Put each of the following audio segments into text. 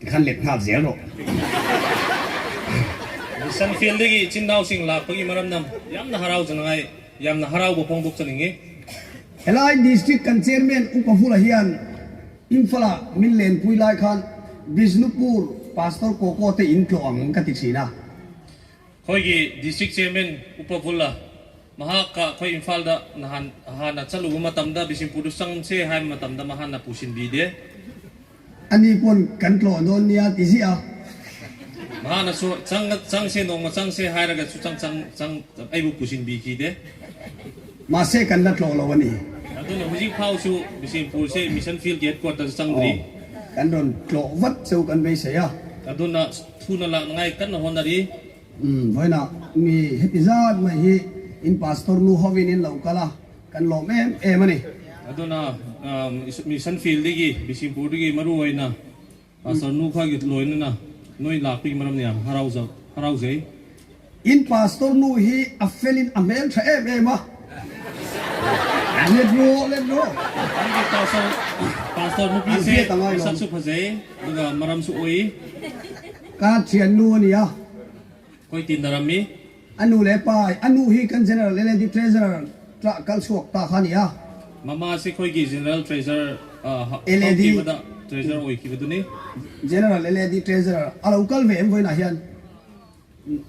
Tikhan let nghal zel rawh. Mission field dagi chin nau sing lak pagi maram nam yamna harau jangai yamna harau bo phong bok chaningi. Helai District kan Chairman Upa Vula hian Imphal-ah min lenpui lai khan Bishnupur Pastor Koko te in tlawh ang ka ti thin a. Khawigi District Chairman Upa Vula Maha ka khoi Imphal da nahan hana chalu matam da Bishnupur du sang se hai matam da mahana pusin bi de. Ani pawn kan tlawh dawn nia ti ziah a. Mahana chu chang chang se nongma chang se hairaga chu chang chang chang eibu pusin bi khi de. Mahse kan la tlawh lo a ni. Aduna hujik phau chu Bishnupur se Mission Field ki headquarters chang ri. Kan rawn tlawh vat cheu kan beisei a. Aduna thuna lak na ngai kan na hawn a ri. Umm vawiinah mi heti zat mai hi in pastor nu hovin in lo kal a, kan lawm em em a ni. Aduna Mission Field digi Bishnupur digi maru oina pastor nu kha gi loina na noi lak pui maram niam harau zo harau zei. In pastor nu hi a felin a hmel tha em em a, let rawh let rawh. An pastor pastor nu pi An se hriat a ngai sak lawm. su pha zei duga maram su oi. Ka thiannu a ni a. Khawi tin na ram i? A nu leh pa, a nu hi kan General LAD Treasurer tlah kal chhuak ta kha a ni a. Mama si khawi ki General Treasurer LAD ho ki va dah Treasurer awi ki va dun i? General LAD Treasurer a lo kal ve em vawiinah hian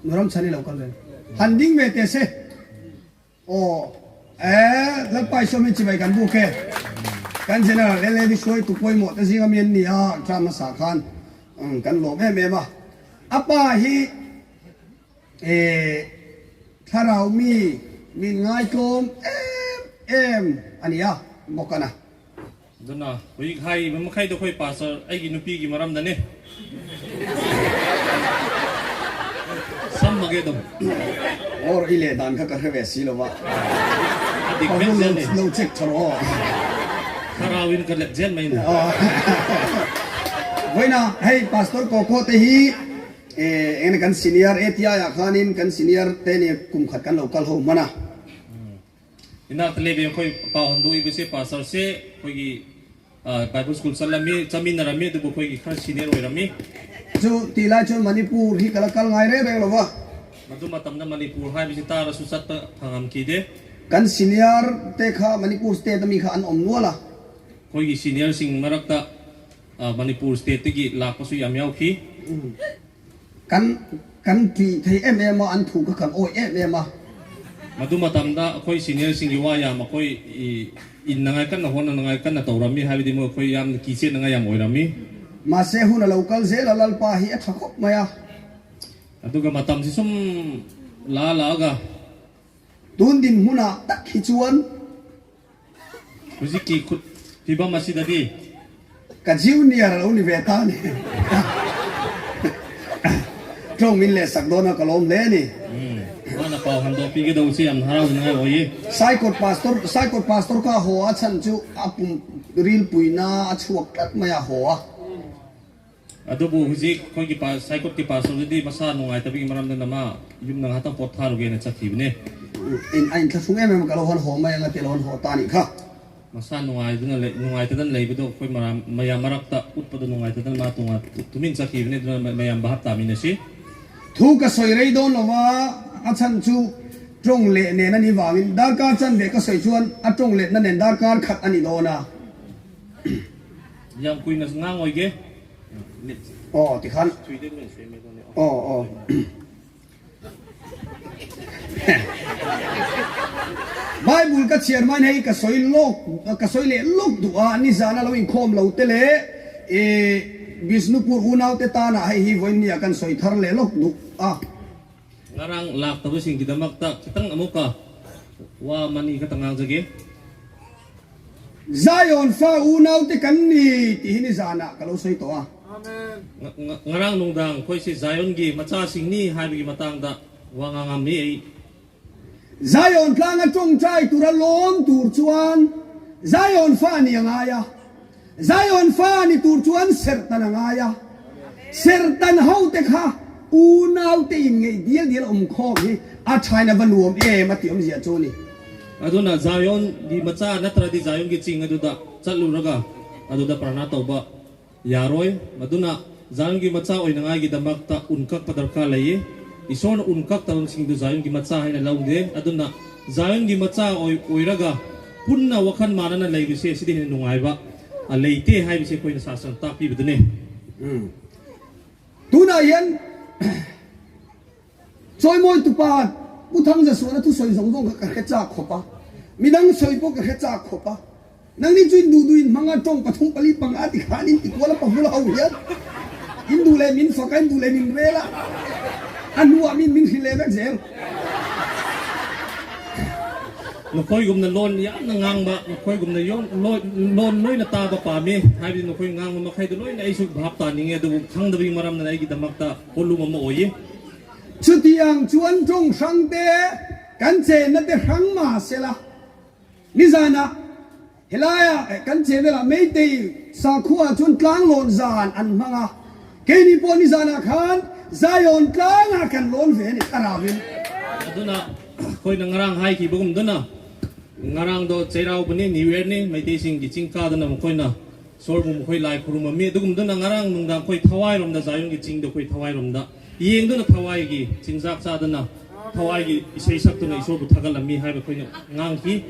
Nuram chhan i lo kal ve. Han ding ve teh se. Aw e, Lalpa Isua min chibai kan buk e. Kan General LAD hruaitu pawimawh te zinga mi an ni a, term hmasa khan kan lawm em em a. A pa hi e thlarau mi min ngaitlawm em em a ni a, bawk a na. Duna, Hui khai makhai do khoi pastor aigi nupi gi maram da ne. Sam mage dom. Or i leh dan kha ka hre ve si lo va. A dik vek zel ni. Lo check tha rawh aw. Thlarau in ka let zel mai ni. Vawiina hei Pastor Kawkhaw te hi engene kan senior ATI ah khanin kan senior te nia kum khat kan lo kal ho hman a. Ina tale beng khoi pa hon du ibc pastor se khoi gi Bible school chalami chaminarami adubu khoi gi khar senior oirami. Chu tih lai chuan Manipur hi ka la kal ngai reng reng lo va. Madu matam na Manipur hai bisi tar asu chat phangam ki de. Kan senior te kha Manipur state ami kha an awm nual a. Khoi gi senior sing marakta Manipur state te gi lak pasu yam yau khi. Kan kan tih thei em em a, an thu kha kan awih em em a. Maduma tam da akhoi senior sing i wayam akhoi i in na ngai kan na hawn na ngai kan na to ram mi hai di mo akhoi yam ki che na ngai yam oi ram mi. Mahse hun a lo kal zel a Lalpa hi a tha khawp mai a. Aduga matam si sum la la ga. Tun dinhmunah tak hi chuan. Huziki khut fibam a si dadi. Ka junior a lo ni ve ta a ni. Tawng min leh sak dawn a ka lawm hle a ni. Mana pau han dawh pi ke do chi am harau ngai oi. Saikawt pastor Saikawt pastor kha haw a chhan chu a pum rilpuina a chhuak tlat mai a haw a. Adubu huzik khoi ki pa Saikawt ki pastor di masa nungai tabi maram na nama yum nang hatang pot tharu ge na chathi bne. In a in thlahrung em em ka lo han haw mai anga ti lo han haw ta nih kha. Masa nungai duna le nungai ta dan lei bdo khoi maram maya marak ta ut pa nungai ta dan ma tunga tumin chathi bne duna mayam bahap ta min asi. Thu ka sawi rei dawn lova a chhan chu tawng leh nen a ni vangin darkar chanve ka sawi chuan a tawng letna nen darkar khat a ni dawn a. Yam kui na nga ngoi ge. Aw ti khan. Aw aw. Bible ka chhiar mai hei ka sawi lawk ka sawi leh lawk duh a nizan a lo inkhawm lo te leh i Bishnupur unau te tanah hei hi vawiin nia kan sawi thar leh lawk duh a. Ngarang lak ta sing kidamak ta khitang amuka wa mani ka tangang jage. Zion fa unaute kan ni tih hi nizanah ka lo sawi tawh a. Ngarang nungdang khawi si Zion gi macha sing ni haibigi matang dah wa nga ngam ni ei. Zion tlanga tawngtai tura lawm tur chuan Zion fa ni a ngai a, Zion fa ni tur chuan serhtan a ngai a, serhtan hote kha unaute inngeih dial dial awm khawm hi a thain a va nuam em a tih awmzia chu a ni. Aduna Zion gi macha natra di Zion gi ching aduda chaluraga aduda prana toba yaroi maduna. Ziongi macha oinangaigidamaqta unkakpa darkar lei Isorna unkak tabangsingdu Ziongi macha haina laude aduna Ziongi macha oiraga punna wakhan manana leibase asidi hena nungaiba leite haibase akhoi sastra takpibadune. Tunah hian Chawimawi tupa Pu Thangza suan a thusawi zawng zawng kha ka hre chak khawp a, midang sawi pawh ka hre chak khawp a. Nangni chu in duh duh in hmang a, tawng pathum pali panga ti khan in ti kual a pahul ho hian in duh leh min fak a, in duh leh min rel a, a hnuah min min hrilh leh vek zel. Nukhawi gumna lawn yamna ngangba nukhawi gumna lawn loina taba pami haibdi nukhawi ngangba makhaidu loina eisu bhap taninge adubu khangdabagi maramna aigidamaqta polum ama oyi. Chutiang chuan tawng hrang te kan chenna te hrang mah sela, nizanah helaia kan chen velah Meitei sakhua chuan tlanglawn zan an hmang a, keini pawh nizanah khan Zion tlangah kan lawn ve a ni thlarauin. Aduna khawina ngarang hai khi bawk duna ngarang do cheirau bani new year ni Meitei sing gi chingka duna khawina Sorbu makhoi lai khurum ami adugumduna ngarang nungdang khoi thawai romda Zion gi chingda khoi thawai romda yengduna thawai gi chinjak chadana thawai gi isei saktuna isorbu thagal ami haiba khoina ngangki.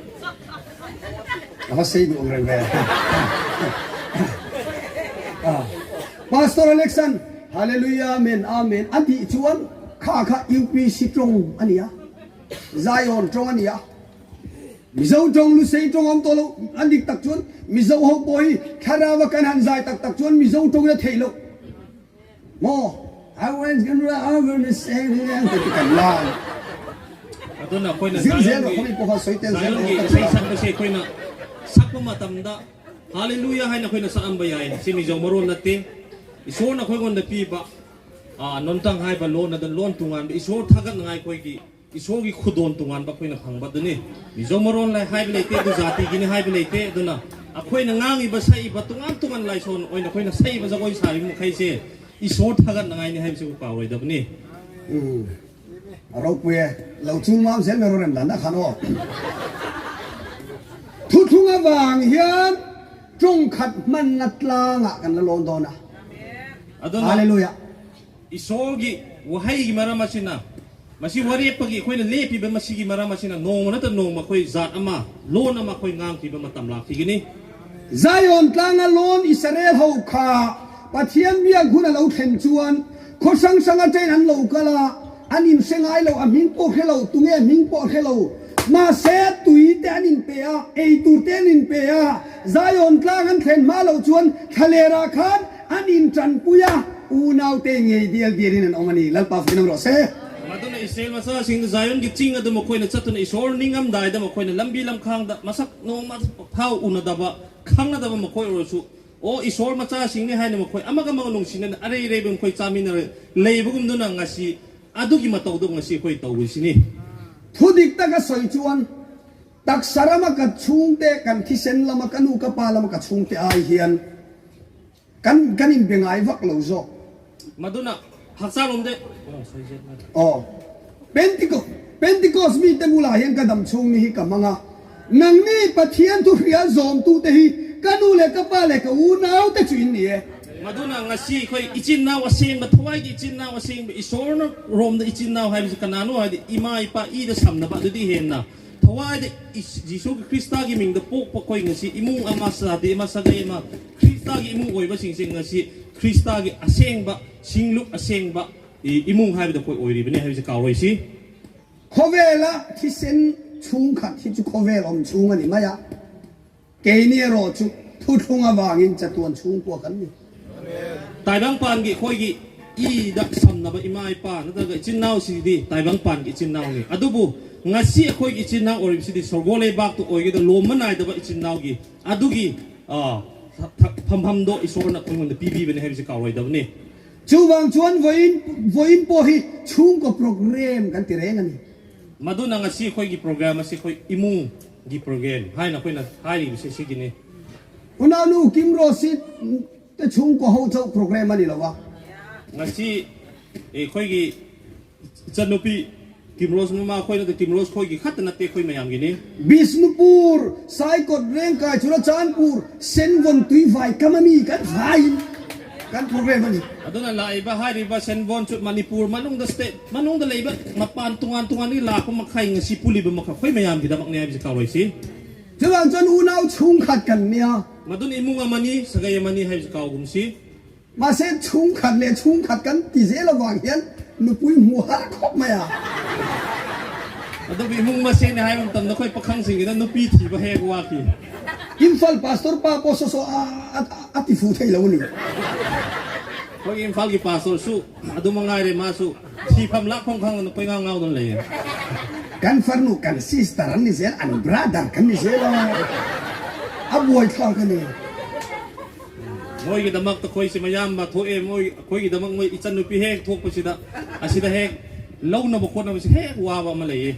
Ava sei duh ang reng ve. Pastor Alexan Hallelujah Amen Amen a tih chuan kha kha UPC tawng a ni a, Zion tawng a ni a. Mizo tawng Lusei tawng a awm tawh lo, a dik tak chuan Mizo ho pawh hi thlarau a kan han zai tak tak chuan Mizo tawngin a theih loh maw? I was gonna love the same ang te chu kan la zir zel rawh khawmi pawh kha sawi tel zel rawh ka ti a. Hallelujah haina khoina sa amba yai si Mizo maron na te isor na khoi ngon na pi ba a non tang hai ba lon na dan lon tungan isor thagat ngai khoi gi Isawrgi khudawn tungan ba khoina phangba duni Mizo maron lai haiba leite adu zati gini haiba leite aduna akhoina ngangi ba sai ba tungan tungan lai son oina khoina sai ba jagoi sari mu khai se Isawr thagat nangai ni haiba se ku kauroi dabni. A ropui e, lo chul mam zel mai rawh rem dan ah khan aw. Thuthlung avang hian tawngkhat hmanna tlangah kan la lawn dawn a. Hallelujah. Isawrgi wahai gi maram asina masi warepagi akhoi na lepiba masigi maram asina nongma nata nongma akhoi zat ama lon ama akhoi ngangkhiba matam lakhigini. Zion tlanga lawn Israel ho kha Pathian biak hun a lo thlen chuan khaw hrang hrang atangin an lo kal a, an inhre ngai lo, a hming pawh hre lo, tunge a hming pawh hre lo. Mahse tui te an inpe a, ei tur te an inpe a, Zion tlang an thlen hma loh chuan thlalerah khan An intanpui a, unaute ngei dial dialin an awm a ni. Lalpa fakin awm rawh se. Maduna Israel hmasa sing Zion gi ching adum akhoina chatuna Isor ningam dai dam akhoina lambi lamkhang da masak nong ma phau una daba khangna daba makhoi oro chu o Isor macha sing ni haina makhoi amaga maga nung sinan arei rei bum khoi chamin are leibugum duna ngasi adugi matau du ngasi khoi tawui sini. Thudik taka sawi chuan taksa rama ka chhungte kan thisen lama ka nu ka pa lama ka chhungte ai hian Kan kan inbe ngai vak lo zawk. Maduna hakchang awm deuh. Aw. Pentecost Pentecost mite bulah hian ka dam chhung ni hi ka hmang a. Nangni Pathian thu hria zawmtu te hi ka nu leh ka pa leh ka unau te chu in ni e. Maduna ngasi khoi i chin nau a seng ba thawai ki chin nau a seng ba i sawr na rom na i chin nau hai ka nanu hai i ma i pa i da sam na ba du di hen na thawai de Jisu Krista gi ming da pok pa khoi ngasi imung ama sa de ma sagai ma Kristagi ꯏꯃꯨꯡ ꯑꯣꯏꯕꯁꯤꯡꯁꯦ ꯉꯁꯤ ꯈ꯭ꯔꯤꯁꯇꯒꯤ ꯑꯁꯦꯡꯕ ꯁꯤꯡꯂꯨꯞ ꯑꯁꯦꯡꯕ ꯏꯃꯨꯡ ꯍꯥꯏꯕꯗꯣ ꯑꯩꯈꯣꯏ ꯑꯣꯏꯔꯤꯕꯅꯤ ꯍꯥꯏꯕꯁꯤ ꯀꯥꯎꯔꯣꯏꯁꯤ. Khawvela thisen chhungkhat hi chu khawvel awm chhung a ni mai a, keini erawh chu thuthlung avangin chatuan chhungkua kan ni. Taibangpangi ꯑꯩꯈꯣꯏꯒꯤ ꯏꯗ ꯁꯝꯅꯕ ꯏꯃꯥ ꯏꯄꯥ ꯅꯠꯇ꯭ꯔꯒ ꯏꯆꯤꯟ ꯏꯅꯥꯎꯁꯤꯗꯤ ꯇꯥꯏꯕꯪꯄꯥꯟꯒꯤ ꯏꯆꯤꯟ ꯏꯅꯥꯎꯅꯤ ꯑꯗꯨꯕꯨ ꯉꯁꯤ ꯑꯩꯈꯣꯏꯒꯤ ꯏꯆꯤꯟ ꯏꯅꯥꯎ ꯑꯣꯏꯔꯤꯕꯁꯤꯗꯤ ꯁꯣꯔꯒꯣ ꯂꯩꯕꯥꯛꯇ ꯑꯣꯏꯒꯗ ꯂꯣꯝꯕ ꯅꯥꯏꯗꯕ ꯏꯆꯤꯟ ꯏꯅꯥꯎꯒꯤ ꯑꯗꯨꯒꯤ ꯐꯝꯐꯝꯗꯣ ꯏꯁꯣꯔꯅ ꯑꯩꯉꯣꯟꯗ ꯄꯤꯕꯤꯕꯅꯤ ꯍꯥꯏꯕꯁꯤ ꯀꯥꯎꯔꯣꯏꯗꯕꯅꯤ. Chuvang chuan vawiin vawiin pawh hi chhungkaw program kan ti reng a ni. Maduna ngasi ꯑꯩꯈꯣꯏꯒꯤ program ꯑꯁꯤ ꯑꯩꯈꯣꯏ ꯏꯃꯨꯡꯒꯤ program ꯍꯥꯏꯅ ꯑꯩꯈꯣꯏꯅ ꯍꯥꯏꯔꯤꯕꯁꯦ ꯁꯤꯒꯤꯅꯤ. Unau Kim Rose te chhungkaw ho chauh program a ni lo a. Ngasi ꯑꯩꯈꯣꯏꯒꯤ ꯏꯆꯟꯅꯨꯄꯤ Kim Rose mama ꯑꯩꯈꯣꯏ ꯅꯠꯇꯦ Kim Rose ꯈꯣꯏꯒꯤ ꯈꯛꯇ ꯅꯠꯇꯦ ꯑꯩꯈꯣꯏ ꯃꯌꯥꯝꯒꯤꯅꯤ. Bishnupur, Saikawt, Rengkai, Churachandpur, Senvawn, Tuivai, Kamami kan vaiin. Kan phur ve hman. Aduna laiba hairiba senbon chu Manipur manungda state manungda leiba mapan tungan tungan ni lakpa makhai ngasi puliba makha khoi mayam gidamak ne haibisi kauroi si. Chuvang chuan unau chhungkhat kan nia. Madun imung amani sagai amani haibisi kaugum si. Mahse chhungkhat leh chhungkhat kan ti zel avang hian nupui hmu har khawp mai a. Adup imung mase ni hai tam na khoi pakhang sing ina nupi thi ba hek wa khi. Imphal pastor pa pawh saw saw a a ti fu thei lo a ni. Khoi Imphal ki pastor su adum angai re ma su thi pham lak phong khang na koi ngau ngau don lei. Kan farnu kan sister an ni zel an brother kan ni zel a a buaithlak a ni. ꯃꯣꯏꯒꯤꯗꯃꯛꯇ ꯑꯩꯈꯣꯏꯁꯦ ꯃꯌꯥꯝꯕ ꯊꯣꯛꯑꯦ ꯃꯣꯏ ꯑꯩꯈꯣꯏꯒꯤꯗꯃꯛ ꯃꯣꯏ ꯏꯆꯟꯅꯨꯄꯤ ꯍꯦꯛ ꯊꯣꯛꯄꯁꯤꯗ ꯑꯁꯤꯗ ꯍꯦꯛ ꯂꯧꯅꯕ ꯈꯣꯠꯅꯕꯁꯤ ꯍꯦꯛ ꯋꯥꯕ ꯑꯃ ꯂꯩꯌꯦ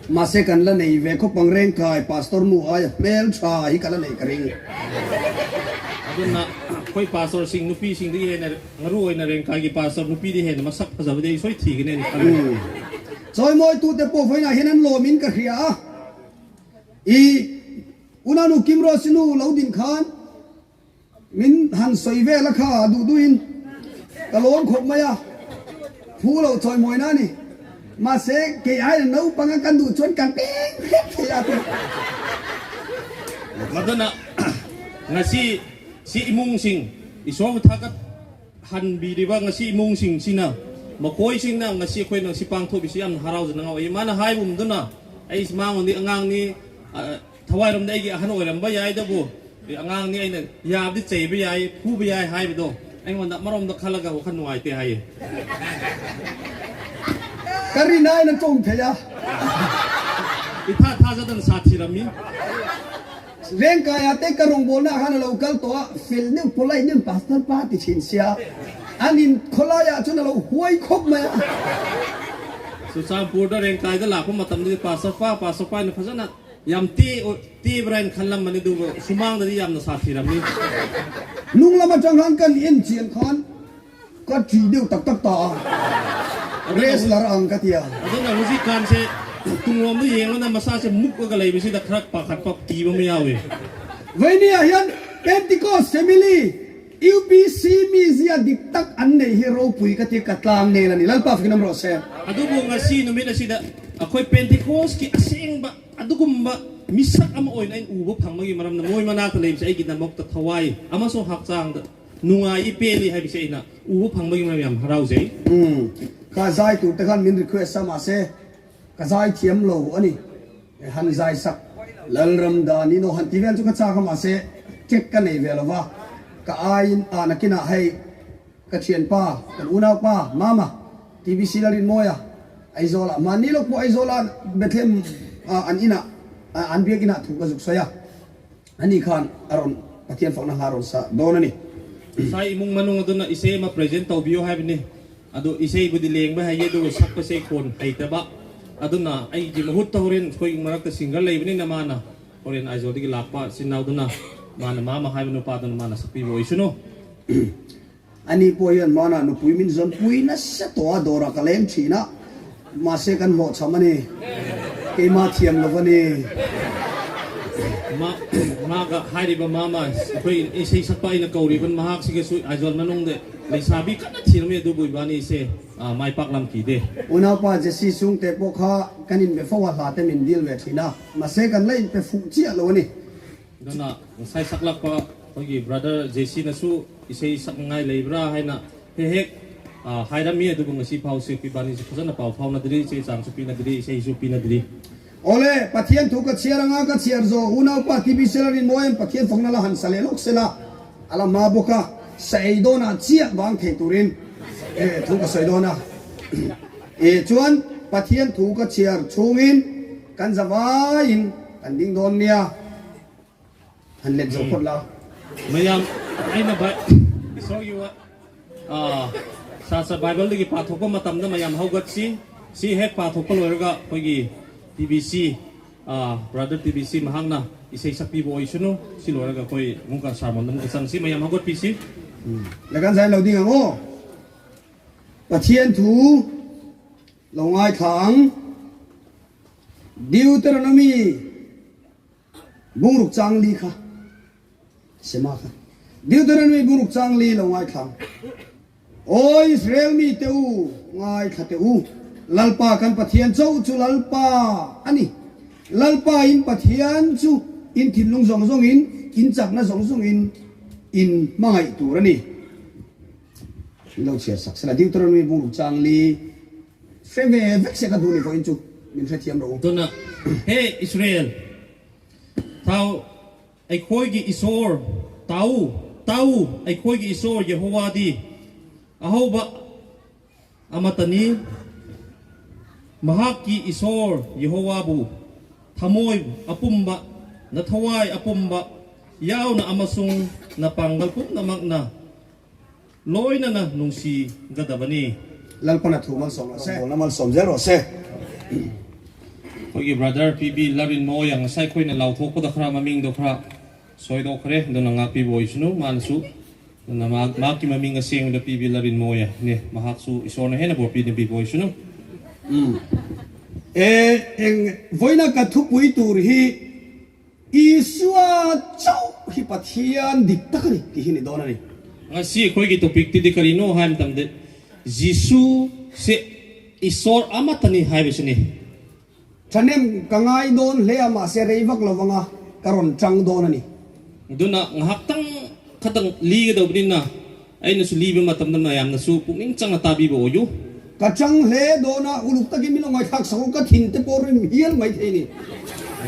Mahse kan la nei ve khawp ang reng kai Pastor nu aia hmel tha hi ka la nei ka ring. ꯑꯗꯨꯅ ꯑꯩꯈꯣꯏ ꯄꯥꯁꯇꯔꯁꯤꯡ ꯅꯨꯄꯤꯁꯤꯡꯗꯒꯤ ꯍꯦꯟꯅ ꯃꯔꯨ ꯑꯣꯏꯅ ꯔꯦꯡꯀꯥꯏꯒꯤ ꯄꯥꯁꯇꯔ ꯅꯨꯄꯤꯗꯤ ꯍꯦꯟꯅ ꯃꯁꯛ ꯐꯖꯕꯗꯤ ꯑꯩ ꯁꯣꯏ ꯊꯤꯒꯅꯦꯅ ꯈꯜꯂꯤ. Chawimawi tute pawh vawiinah hian an lawmin ka hria a. I Unanu Kim Rose nu lo din khan min han sawi vel a kha duh duhin ka lawm khawp mai a, phu lo chawi mawi na a ni. Mahse kei aina naupang a kan duh chuan kan peng hlek thei a tawh. Madana ngasi si imung sing isawm thakat ꯍꯟꯕꯤꯔꯤꯕ ꯉꯁꯤ ꯏꯃꯨꯡꯁꯤꯡꯁꯤꯅ ꯃꯈꯣꯏꯁꯤꯡꯅ ꯉꯁꯤ ꯑꯩꯈꯣꯏꯅ ꯉꯁꯤ ꯄꯥꯡꯊꯣꯛꯏꯁꯤ ꯌꯥꯝꯅ ꯍꯔꯥꯎꯖꯅ ꯉꯥꯎꯏ ꯃꯥꯅ ꯍꯥꯏꯕꯒꯨꯝꯗꯨꯅ ꯑꯩ ꯃꯥꯉꯣꯟꯗꯤ ꯑꯉꯥꯡꯅꯤ ꯊꯋꯥꯏꯔꯣꯝꯗ ꯑꯩꯒꯤ ꯑꯍꯟ ꯑꯣꯏꯔꯝꯕ ꯌꯥꯏꯗꯕꯨ ꯑꯉꯥꯡꯅꯤ ꯑꯩꯅ ꯌꯥꯕꯗꯤ ꯆꯩꯕ ꯌꯥꯏ ꯐꯨꯕ ꯌꯥꯏ ꯍꯥꯏꯕꯗꯣ ꯑꯩꯉꯣꯟꯗ ꯑꯃꯔꯣꯝꯗ ꯈꯜꯂꯒ ꯋꯥꯈꯜ ꯅꯨꯡꯉꯥꯏꯇꯦ ꯍꯥꯏꯌꯦ Ka rin aiin a tawng thei a. Itha thazadana sathirami. Rengkaia te ka rawngbawlna ah khan a lo kal tawh a, fel deuh polite deuh pastor pa ti thin sia, an in khawlaiah chuan a lo huai khawp mai a. Churachandpur da Rengkai da lakpa matamdadi pastor pa pastor pa ina fajana yam te te brain khan lam mani du sumang dadi yamna sathirami. Hnung lam atang khan kan en chian khan ka thi deuh tak tak ta a, wrestler ang ka ti a. Aduna hujik khan se tunglawm na yeng na masa se muk ka lei bisi da khrak pa khat pa ti ba ma yawe. Vainia hian Pentecost family UPC mizia dik tak an nei hi ropui ka ti ka tlang nel a ni. Lalpa fakin awm rawh se. Adubu ngasi numit asida akhoi Pentecost ki asengba adukumba misak ama oina in uba phangmagi maramna moi manakta leibse aigidamokta thawai amaso hakchang da Nungai i peli haibise aina uba phangmagi maram yam harauzei. Umm kha zai tur te khan min request a mahse ka zai thiam lo a ni han zai sak Lalram dan in aw han ti vel chu ka chak a mahse check ka nei ve lo va ka aiin ah nakinah hei ka thianpa kan unaupa mama TBC Lalrinmawia Aizawl ah mahni lawk pawh Aizawl ah Bethlehem ah an inah an biakin ah thu ka zuk sawi a. Ani khan a rawn Pathian fakna hla rawn sa dawn a ni. Sai imung manung aduna isei ama present tawbiyo haibani adu isei budi lengba haiye aduga sakpase khon heitaba aduna aigi mahutta horen khoi marakta singer leibani na mana horen Aizawl dagi lakpa sinauduna mana mama haiba nupaduna mana sakpiba oisuno. Ani pawh hian hmanah nupui min zawn pui nasa tawh a, dawrah ka leng thin a, mahse kan hlawhchham a ni, keimah thiam lo a ni. Ma maga hairiba mama akhoi isei sakpa ina kauriban mahak sigasu Aizawl manung de leisabi kanna thirami adubu ibani ise mai pak lam ki de. Unaupa Jesse chhungte pawh kha kan inbe fo a, hla te min dil ve thin a, mahse kan la inpe fuh chiah lo a ni. Aduna ngasai saklakpa ꯑꯩꯈꯣꯏꯒꯤ brother ꯖꯦꯁꯤꯅꯁꯨ ꯏꯁꯩ ꯁꯛꯅꯉꯥꯏ ꯂꯩꯕ꯭ꯔꯥ ꯍꯥꯏꯅ ꯍꯦꯛ ꯍꯦꯛ ꯍꯥꯏꯔꯝꯃꯤ ꯑꯗꯨꯕꯨ ꯉꯁꯤ ꯐꯥꯎꯁꯤ ꯑꯩꯈꯣꯏ ꯏꯕꯥꯅꯤꯁꯤ ꯐꯖꯅ ꯄꯥꯎ ꯐꯥꯎꯅꯗ꯭ꯔꯤ ꯆꯦ ꯆꯥꯡꯁꯨ ꯄꯤꯅꯗ꯭ꯔꯤ ꯏꯁꯩꯁꯨ ꯄꯤꯅꯗ꯭ꯔꯤ. Awle, Pathian thu ka chhiar anga ka chhiar zawh unaupa TV selarin mawi an Pathian fakna la han sa leh lawk sela a la hma bawk a, sa ei dawnah chiah vang thei turin e thu ka sawi dawn a. E chuan Pathian thu ka chhiar chhungin kan za vaiin kan ding dawn nia. Han let zo phawt la. Mayam aina bai isor gi wa sa sa Bible dagi pathokpa matamda mayam haugatsi si hek pathokpa loiraga khoi TBC brother TBC mahangna isei sakpibo oisunu si loiraga khoi mungka sermon mungka changsi mayam haugat pisi. Le kan zai lo ding ang aw. Pathian thu lo ngai thla ang. Deuteronomy Bungruk chang li kha Sema kha. Deuteronomy buruk chang li lo ngaithlang. Aw Israel mite u, ngaithla teh u, Lalpa kan Pathian chauh chu Lalpa a ni. Lalpa in Pathian chu in thinlung zawng zawngin, in chakna zawng zawngin in hmangaih tur a ni. Min lo chhiar sak sela, Deuteronomy bungruk chang li hre ve vek se ka duh ni vawiin chu min hrethiam rawh u. Tunah he Israel thau ꯑꯩꯈꯣꯏꯒꯤ ꯏꯁꯣꯔ ꯇꯥꯎ, ꯇꯥꯎ, ꯑꯩꯈꯣꯏꯒꯤ ꯏꯁꯣꯔ ꯌꯦꯍꯣꯋꯥꯗꯤ ꯑꯍꯧꯕ ꯑꯃꯠꯇꯅꯤ. ꯃꯍꯥꯛꯀꯤ ꯏꯁꯣꯔ ꯌꯦꯍꯣꯋꯥꯕꯨ ꯊꯃꯣꯏ ꯑꯄꯨꯝꯕ, ꯅꯊꯋꯥꯏ ꯑꯄꯨꯝꯕ ꯌꯥꯎꯅ ꯑꯃꯁꯨꯡ ꯅꯄꯥꯡꯒꯜ ꯄꯨꯝꯅꯃꯛꯅ ꯂꯣꯏꯅꯅ ꯅꯨꯡꯁꯤꯒꯗꯕꯅꯤ. Lalpana thu malsawm rawh se. Rawngbawlna malsawm zel rawh se. Khawigi brother PB Larinmawia ngasai khawina lauthawkpada khara mamingdo khara soidokre aduna ngakpiba oisunu manasu aduna mahakki maming asengda PB Larinmawia ne mahaksu isorna hena bor pinabiba oisunu. Umm e eng vawiina ka thupui tur hi Isua chauh hi Pathian dik tak a ni tih hi ni dawn a ni. Ngasi khawigi topic ti di karino hai matamde Jisu se Isor amatani haibasini. Thahnem ka ngai dawn hle a, mahse rei vak lo vanga ka rawn chang dawn a ni. Dunah ngahak tang khatang li ka do na aina su li ba matam na mayam na su pukning chang na tabi ba oyu. Ka chang hle dawn a, uluk takin min lo ngaithlak sak u, ka thin te pawh rim hial mai thei ni.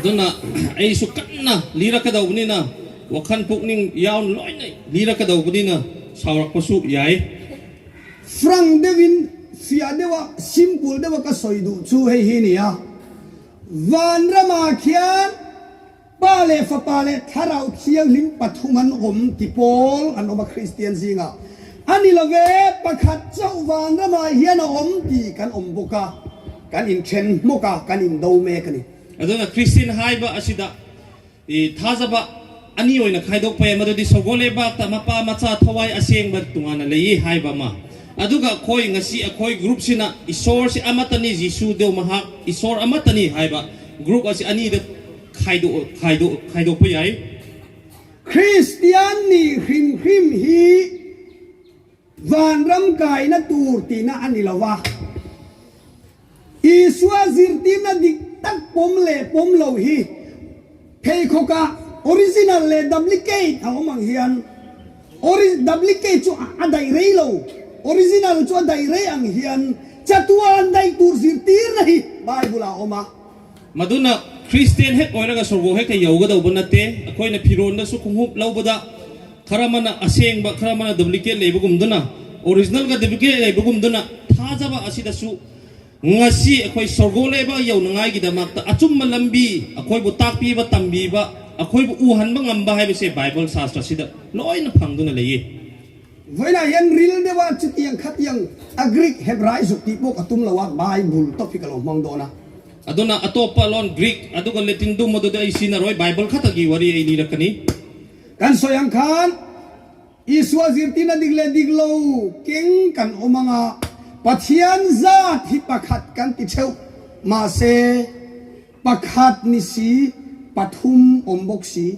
Dunah ei su kan na lira ka do na wakhan pukning yaun loi nai lira ka do na saurak pa su yai. Frank deuhin fiah deuha simple deuha ka sawi duh chu hei hi nia, Vanramah khian Pa leh Fapa leh Thlarau Thianghlim pathum an awm ti pawl an awm a Kristian zingah a ni lo ve, pakhat chauh Vanramah hian a awm ti kan awm bawk a, kan inthen hmawk a, kan indo mek a ni. Adona Kristian haiba asida I thazaba ani oina khaidok pai madudi sogole bakta mapa macha thawai asengba tungana lei haiba ma aduga khoi ngasi akhoi group sina isor si amatani jisu deu mahak isor amatani haiba group asi ani de khaido khaido khaido pa yai. Kristian nih hrim hrim hi Vanram kaina tur tihna a ni lo va, Isua zirtirna dik tak pawm leh pawm lo hi pheikhawkah original leh duplicate a awm ang hian duplicate chu a daih rei lo, original chu a daih rei ang hian chatuan daih tur zirtirna hi Bible ah a awm a. Maduna Christian hek oiraga sorgo hek yoga do nate akhoi na phiron na su khunghup lobada khara mana aseng ba khara mana duplicate leibagum duna original ga duplicate leibagum duna thajaba asida su ngasi akhoi sorgo leba yaunangai gi damakta achumma lambi akhoi bu takpiba tambiba akhoi bu uhanba ngamba haibase Bible shastra sida loina phangduna leiye. Vawiinah hian ril deuha chutiang khatiang a Greek Hebrai zuk tih pawh ka tum lo a, Bible topic a lo hmang dawn a. Aduna a tawpa lawn Greek aduga Latin dum aduda ei sin a rawi Bible kha tak i wari ei ni rak ka ni. Kan sawi ang khan Isua zirtirna dik leh dik lo keng kan awm ang a, Pathian zat hi pakhat kan ti theuh, mahse pakhat ni si pathum awm bawk si.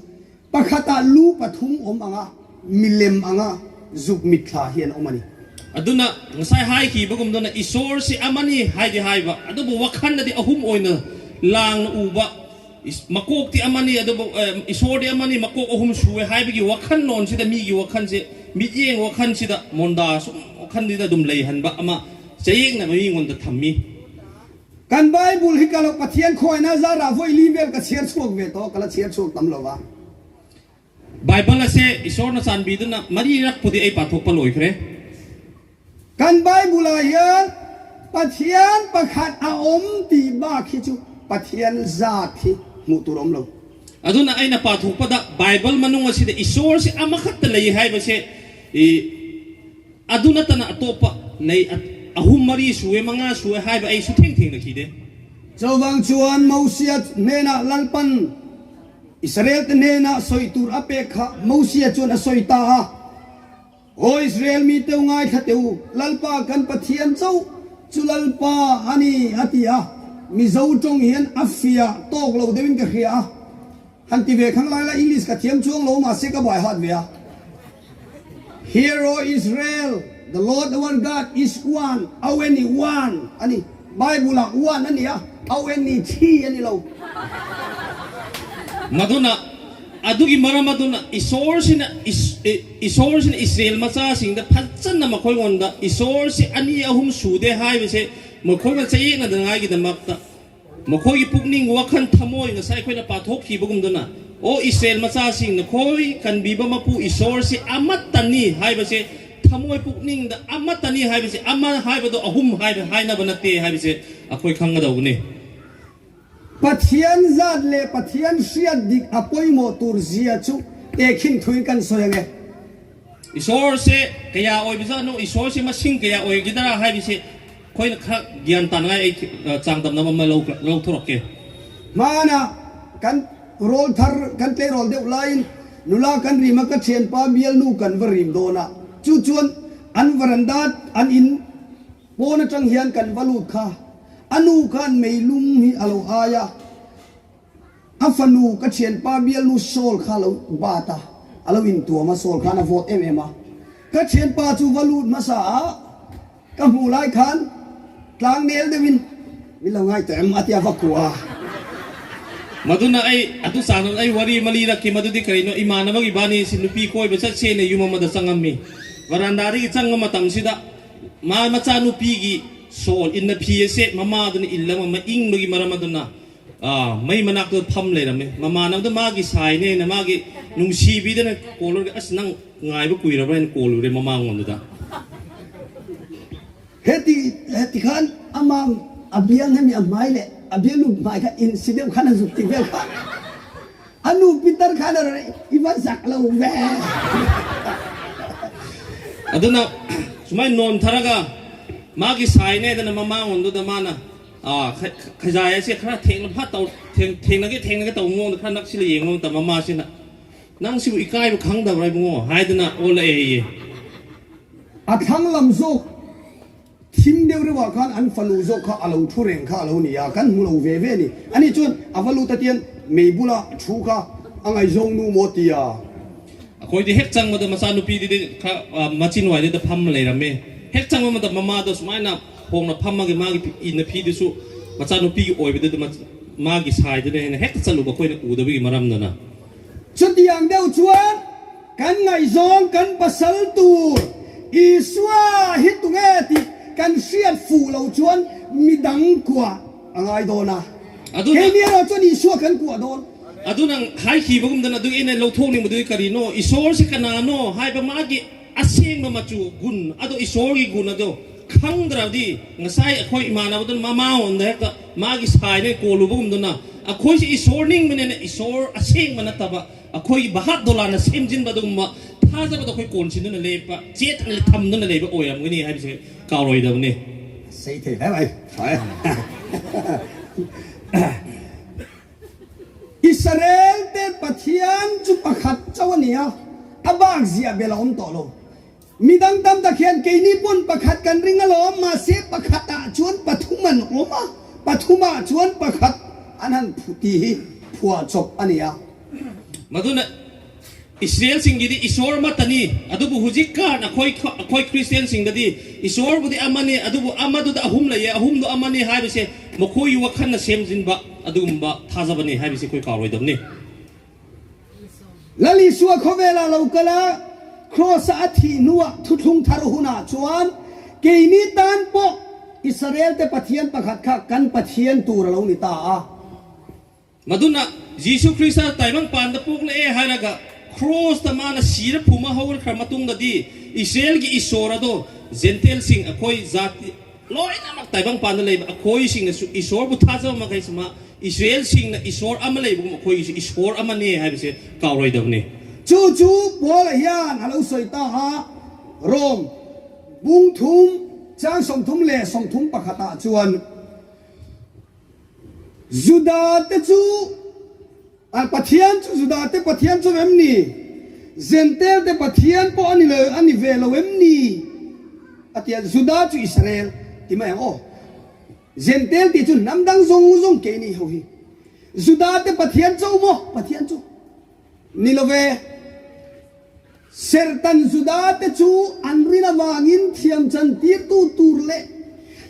Pakhatah lu pathum awm anga milem anga zuk mitthla hi an awm a ni. Aduna ngasai hai khi bagum dona isor si amani hai di hai ba adubu wakhan na di ahum oina lang na uba makok ti amani adubu isor di amani makok ahum suwe hai bagi wakhan non si da mi gi wakhan si mi yeng wakhan si da monda sum wakhan di da dum lei han ba ama chayeng na mi ngon da thammi. Kan Bible hi ka lo Pathian khawiahna zarah vawi li vel ka chhiar chhuak ve tawh, ka la chhiar chhuak tam lo va. Bible a se Isawrna chanbi duna mari rak pudi ei pa thawk pa lawi khre. Kan Bible ah hian Pathian pakhat a awm tih bak hi chu Pathian zat hi hmuh tur a awm lo. Aduna aina pa thawk pa dah Bible manung a si da Isawr si ama khat ta lei hai ba se i Aduna tana atawpa nei ahum mari sue manga sue haiba ei su theng theng na khi de. Chuvang chuan Mosia hnenah Lalpan Israel-te hnenah sawi tur a pek kha Mosia chuan a sawi ta a, Aw Israel mite u ngaithla teh u, Lalpa kan Pathian chauh chu Lalpa a ni, a ti a. Mizo tawng hian a fiah tawk lo deuhin ka hria a. Han ti ve khang lai la English ka thiam chuang lo mahse ka bai hat ve a. Hear O Israel, the Lord our God is one, Aweni one a ni. Bible ah one a ni a, Aweni thi a ni lo. Maduna adugi maram aduna Isawrsina Isawrsina Israel machasingda phajana makhoingonda Isawrsi ani ahum sude haibase makhoina chayeknadangaigidamakta ꯃꯈꯣꯏꯒꯤ ꯄꯨꯛꯅꯤꯡ ꯋꯥꯈꯜ ꯊꯃꯣꯏ ꯉꯁꯥꯏ ꯑꯩꯈꯣꯏꯅ ꯄꯥꯊꯣꯛꯈꯤꯕꯒꯨꯝꯗꯨꯅ ꯑꯣ ꯏꯁꯔꯦꯜ ꯃꯆꯥꯁꯤꯡ ꯅꯈꯣꯏ ꯀꯟꯕꯤꯕ ꯃꯄꯨ ꯏꯁꯣꯔꯁꯤ ꯑꯃꯠꯇꯅꯤ ꯍꯥꯏꯕꯁꯦ ꯊꯃꯣꯏ ꯄꯨꯛꯅꯤꯡꯗ ꯑꯃꯠꯇꯅꯤ ꯍꯥꯏꯕꯁꯦ ꯑꯃ ꯍꯥꯏꯕꯗꯣ ꯑꯍꯨꯝ ꯍꯥꯏꯕ ꯍꯥꯏꯅꯕ ꯅꯠꯇꯦ ꯍꯥꯏꯕꯁꯦ ꯑꯩꯈꯣꯏ ꯈꯪꯒꯗꯧꯕꯅꯤ Pathian zat leh Pathian hriat dik a pawimawh tur zia chu tehkhin thuin kan sawi ang e. Isawrse kaya ꯑꯣꯏꯕꯖꯥꯠꯅꯣ ꯏꯁꯣꯔꯁꯦ ꯃꯁꯤꯡ ꯀꯌꯥ ꯑꯣꯏꯒꯗ꯭ꯔꯥ ꯍꯥꯏꯕꯁꯦ ꯑꯩꯈꯣꯏꯅ ꯈꯔ ꯒ꯭ꯌꯥꯟ ꯇꯥꯅꯉꯥꯏ ꯑꯩ ꯆꯥꯡꯗꯝꯅꯕ ꯑꯃ ꯂꯧꯊꯣꯔꯛꯀꯦ Hmana kan rawl thar kan tleirawl deuh laiin nula kan rim a ka thianpa bialnu kan va rim dawn a, chu chuan an varanda an in pawn atang hian kan va lut kha a nu khan meilum hi a lo ai a. A fanu ka thianpa bialnu Saul kha a lo bat a, a lo intuam a, Saul khan a vawt em em a. Ka thianpa chu va lut hmasa a, ka hmuh lai khan tlang nel deuhin min lo ngai tawh em a tia va kuah a. Maduna ai adu chanan ai wari mali rakhi madudi karino imanabagi bani si nupi koiba chatse yum amada changami varanda dagi changma matamsida ma macha nupigi sol inna phi ase mamaduna illama ma ingbagi maramaduna ꯃꯩ ꯃꯅꯥꯛꯇ ꯐꯝ ꯂꯩꯔꯝꯃꯦ ꯃꯃꯥꯟꯅꯕꯗ ꯃꯥꯒꯤ ꯁꯥꯏꯅꯦꯅ ꯃꯥꯒꯤ ꯅꯨꯡꯁꯤꯕꯤꯗꯅ ꯀꯣꯜꯂꯨꯔꯒ ꯑꯁ ꯅꯪ ꯉꯥꯏꯕ ꯀꯨꯏꯔꯕ꯭ꯔꯥ ꯍꯥꯏꯅ ꯀꯣꯜꯂꯨꯔꯦ ꯃꯃꯥꯡꯂꯣꯝꯗꯨꯗ Heti heti khan amang a biang hemi a hmai leh a bialnu hmai kha in si deuh khan a zuk ti vel kha a nu pitar khan a rawn i va zak lo ve. ꯑꯗꯨꯅ ꯁꯨꯃꯥꯏꯅ ꯅꯣꯟꯊꯔꯒ ꯃꯥꯒꯤ ꯁꯥꯏꯅꯦꯗꯅ ꯃꯃꯥꯡꯂꯣꯝꯗꯨꯗ ꯃꯥꯅ ꯈꯖꯥꯏ ꯑꯁꯦ ꯈꯔ ꯊꯦꯡꯅ ꯐꯠ ꯇꯧ ꯊꯦꯡꯅꯒꯦ ꯊꯦꯡꯅꯒꯦ ꯇꯧꯕ ꯃꯑꯣꯡꯗ ꯈꯔ ꯅꯛꯁꯤꯜꯂ ꯌꯦꯡꯕ ꯃꯇꯝ ꯃꯃꯥꯁꯤꯅ ꯅꯪ ꯁꯤꯕꯨ ꯏꯀꯥꯏꯕ ꯈꯪꯗꯕ꯭ꯔꯥ ꯏꯕꯨꯡꯉꯣ ꯍꯥꯏꯗꯅ ꯑꯣꯜꯂꯛꯑꯦ A thlang lam zawk thim deuh reuhah khan an fanu zawk kha a lo thu reng kha a lo ni a, kan hmu lo ve ve a ni. Ani chuan a va lut atian mei bula thu kha a ngaihzawng nu maw tia. ꯑꯩꯈꯣꯏꯗꯤ ꯍꯦꯛ ꯆꯪꯕꯗ ꯃꯆꯥꯅꯨꯄꯤꯗꯨꯗꯤ ꯈꯔ ꯃꯆꯤꯟ ꯋꯥꯏꯗꯨꯗ ꯐꯝꯃ ꯂꯩꯔꯝꯃꯦ ꯍꯦꯛ ꯆꯪꯕ ꯃꯇꯝ ꯃꯃꯥꯗꯣ ꯁꯨꯃꯥꯏꯅ ꯍꯣꯡꯅ ꯐꯝꯃꯒ ꯃꯥꯒꯤ ꯏꯟꯅ ꯐꯤꯗꯨꯁꯨ ꯃꯆꯥꯅꯨꯄꯤꯒꯤ ꯑꯣꯏꯕꯗꯨꯗ ꯃꯥꯒꯤ ꯁꯥꯏꯗꯨꯅ ꯍꯦꯟꯅ ꯍꯦꯛꯇ ꯆꯠꯂꯨꯕ ꯑꯩꯈꯣꯏꯅ ꯎꯗꯕꯒꯤ ꯃꯔꯝꯗꯅ Chutiang deuh chuan kan ngaihzawng kan pasal tur Isua hi tunge tih kan hriat fuh lo chuan midang kuah a ngai dawn a, keini erawh chuan Isua kan kuah dawn. ꯑꯗꯨꯅ ꯍꯥꯏꯈꯤꯕꯒꯨꯝꯗꯅ ꯑꯗꯨꯒꯤ ꯑꯩꯅ ꯂꯧꯊꯣꯛꯅꯤꯡꯕꯗꯨꯗꯤ ꯀꯔꯤꯅꯣ ꯏꯁꯣꯔꯁꯤ ꯀꯅꯥꯅꯣ ꯍꯥꯏꯕ ꯃꯥꯒꯤ ꯑꯁꯦꯡꯕ ꯃꯆꯨ ꯒꯨꯟ ꯑꯗꯣ ꯏꯁꯣꯔꯒꯤ ꯒꯨꯟ ꯑꯗꯣ ꯈꯪꯗ꯭ꯔꯕꯗꯤ ꯉꯁꯥꯏ ꯑꯩꯈꯣꯏ ꯏꯃꯥꯟꯅꯕꯗꯨꯅ ꯃꯃꯥꯡꯂꯣꯝꯗ ꯍꯦꯛꯇ ꯃꯥꯒꯤ ꯁꯥꯏꯅ ꯀꯣꯜꯂꯨꯕꯒꯨꯝꯗꯨꯅ ꯑꯩꯈꯣꯏꯁꯤ ꯏꯁꯣꯔ ꯅꯤꯡꯕꯅꯤꯅ ꯏꯁꯣꯔ ꯑꯁꯦꯡꯕ ꯅꯠꯇꯕ ꯑꯩꯈꯣꯏꯒꯤ ꯚꯥꯞ ꯗꯣꯂꯥꯟꯅ ꯁꯦꯝꯖꯤꯟꯕ ꯑꯗꯨꯒꯨꯝꯕ ꯊꯥꯖꯕꯗ ꯑꯩꯈꯣꯏ ꯀꯣꯟꯁꯤꯟꯗꯨꯅ ꯂꯦꯞꯄ ꯆꯦꯠꯅ ꯊꯝꯗꯨꯅ ꯂꯩꯕ ꯑꯣꯏꯔꯝꯒꯅꯤ ꯍꯥꯏꯕꯁꯦ ꯀꯥꯎꯔꯣꯏꯗꯕꯅꯤ Sei thei hle mai. Israel te Pathian chu pakhat chauh a ni a, a bak ziah bel a awm tawh lo. Mi dang tam tak hian keini pawn pakhat kan ring alawm, mahse pakhat ah chuan pathum an awm a, pathum ah chuan pakhat an han phu tih hi phuah chawp a ni a. Maduna Israel singidi Isor amatani adubu hujik kan akhoi akhoi Christian singdadi Isor budi amani adubu amaduda ahum laiye ahumdo amani haibase makhoi wakhanna semjinba adugumba thajabani haibase khoi karoidabni Lal Isua khawvela lo kal a, Kraws a a thih hnuah thuthlung thar hunah chuan keini tan pawh Israel te Pathian pakhat kha kan Pathian tur a lo ni ta a. Maduna Jisu Krista taibang panda pokle e hairaga cross ta mana sira phuma hawar khar matungdadi Israel gi isor ado Gentile sing akhoi zati loinamak taibang panda leiba akhoi sing na isor bu thajaw makai sma Israel sing na isor ama leibu akhoi isor amane haibase karoidabne Chu chu Paul hian a lo sawi ta a, Rom bung thum chang 31 ah chuan Juda te chu a Pathian chu Juda te Pathian chu em ni? Gentile te Pathian pawh a ni lo a ni ve lo em ni? A ti a, Juda chu Israel ti mai ang aw. Gentile tih chu hnam dang zawng zawng kei ni ho hi. Juda te Pathian cho maw? Pathian chu ni lo ve. Serhtan Juda-te chu an rin avangin thiamchan tirtu tur leh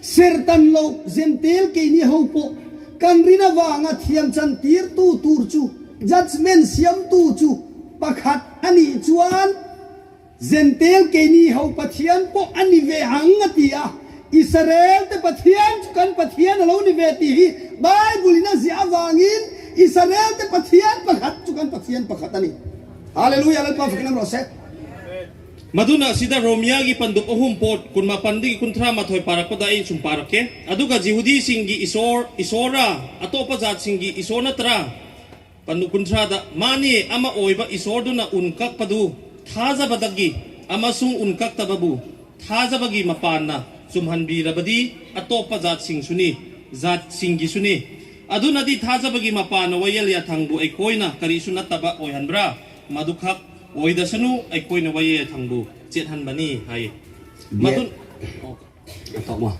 serhtan lo Zentel keini ho pawh kan rin avanga thiamchan tirtu tur chu judgement siamtu chu pakhat a nih chuan Zentel keini ho Pathian pawh a ni ve ang a ti a. Israel-te Pathian chu kan Pathian a lo ni ve tih hi Bible-in a ziah avangin Israel-te Pathian pakhat chu kan Pathian pakhat a ni. Hallelujah Lalpa fakin awm rawh se. Maduna sida Romia gi pandup ahum pot kunma pandi gi kunthra mathoi parak pada ei sum parak ke aduga Jihudi sing gi isor isora atopa jat sing gi isor na tra pandu kunthra da mani ama oiba isor duna unkak padu thaza badagi ama sung unkak tababu thazabagi mapan na chumhan bi rabadi atopa jat sing suni jat sing gi suni ꯑꯗꯨꯅꯗꯤ ꯊꯥꯖꯕꯒꯤ ꯃꯄꯥꯟꯅ ꯋꯥꯌꯦꯜ ꯌꯥꯊꯪꯕꯨ ꯑꯩꯈꯣꯏꯅ ꯀꯔꯤꯁꯨ ꯅꯠꯇꯕ ꯑꯣꯏꯍꯟꯕ꯭ꯔꯥ ꯃꯗꯨꯈꯛ ꯑꯣꯏꯗꯁꯅꯨ ꯑꯩꯈꯣꯏꯅ ꯋꯥꯌꯦꯜ ꯌꯥꯊꯪꯕꯨ ꯆꯦꯠꯍꯟꯕꯅꯤ ꯍꯥꯏ ꯃꯗꯨ Tawk ma.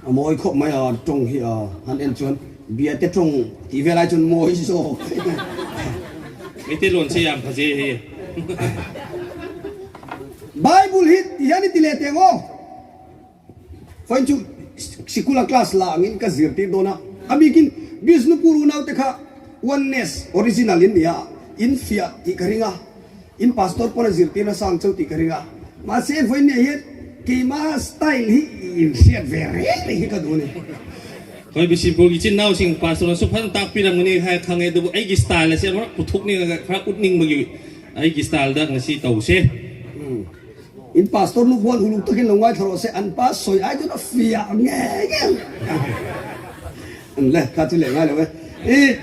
A mawi khawp mai a tawng hi a han en chuan bia te tawng tih vel ai chuan mawi zawk. Meitei lawn che yam phaze hei. Bible hi ti hian i ti leh teh ang aw. Vawiin chu sikula class la angin ka zirtir dawn a, a bikin Bishnupur unaute kha Oneness original in ni a, in fiah tih ka ring a, in pastor pawn a zirtir nasa ang cheu tih ka ring a, mahse vawiin nia hian keima style hi in hriat ve reng reng hi ka duh a ni. Khawi Bishnupur gi chin nau sing pastor su phan tak pi ram ni khai khang e du ei gi style se rak puthuk ni rak utning ma gi ei gi style da ngasi tau se. In pastor nu khuan uluk takin lo ngaithla rawh se, an pa sawi ai chuan a fiah ngei ngei ang. Le, kha chu leh ngai lo e. I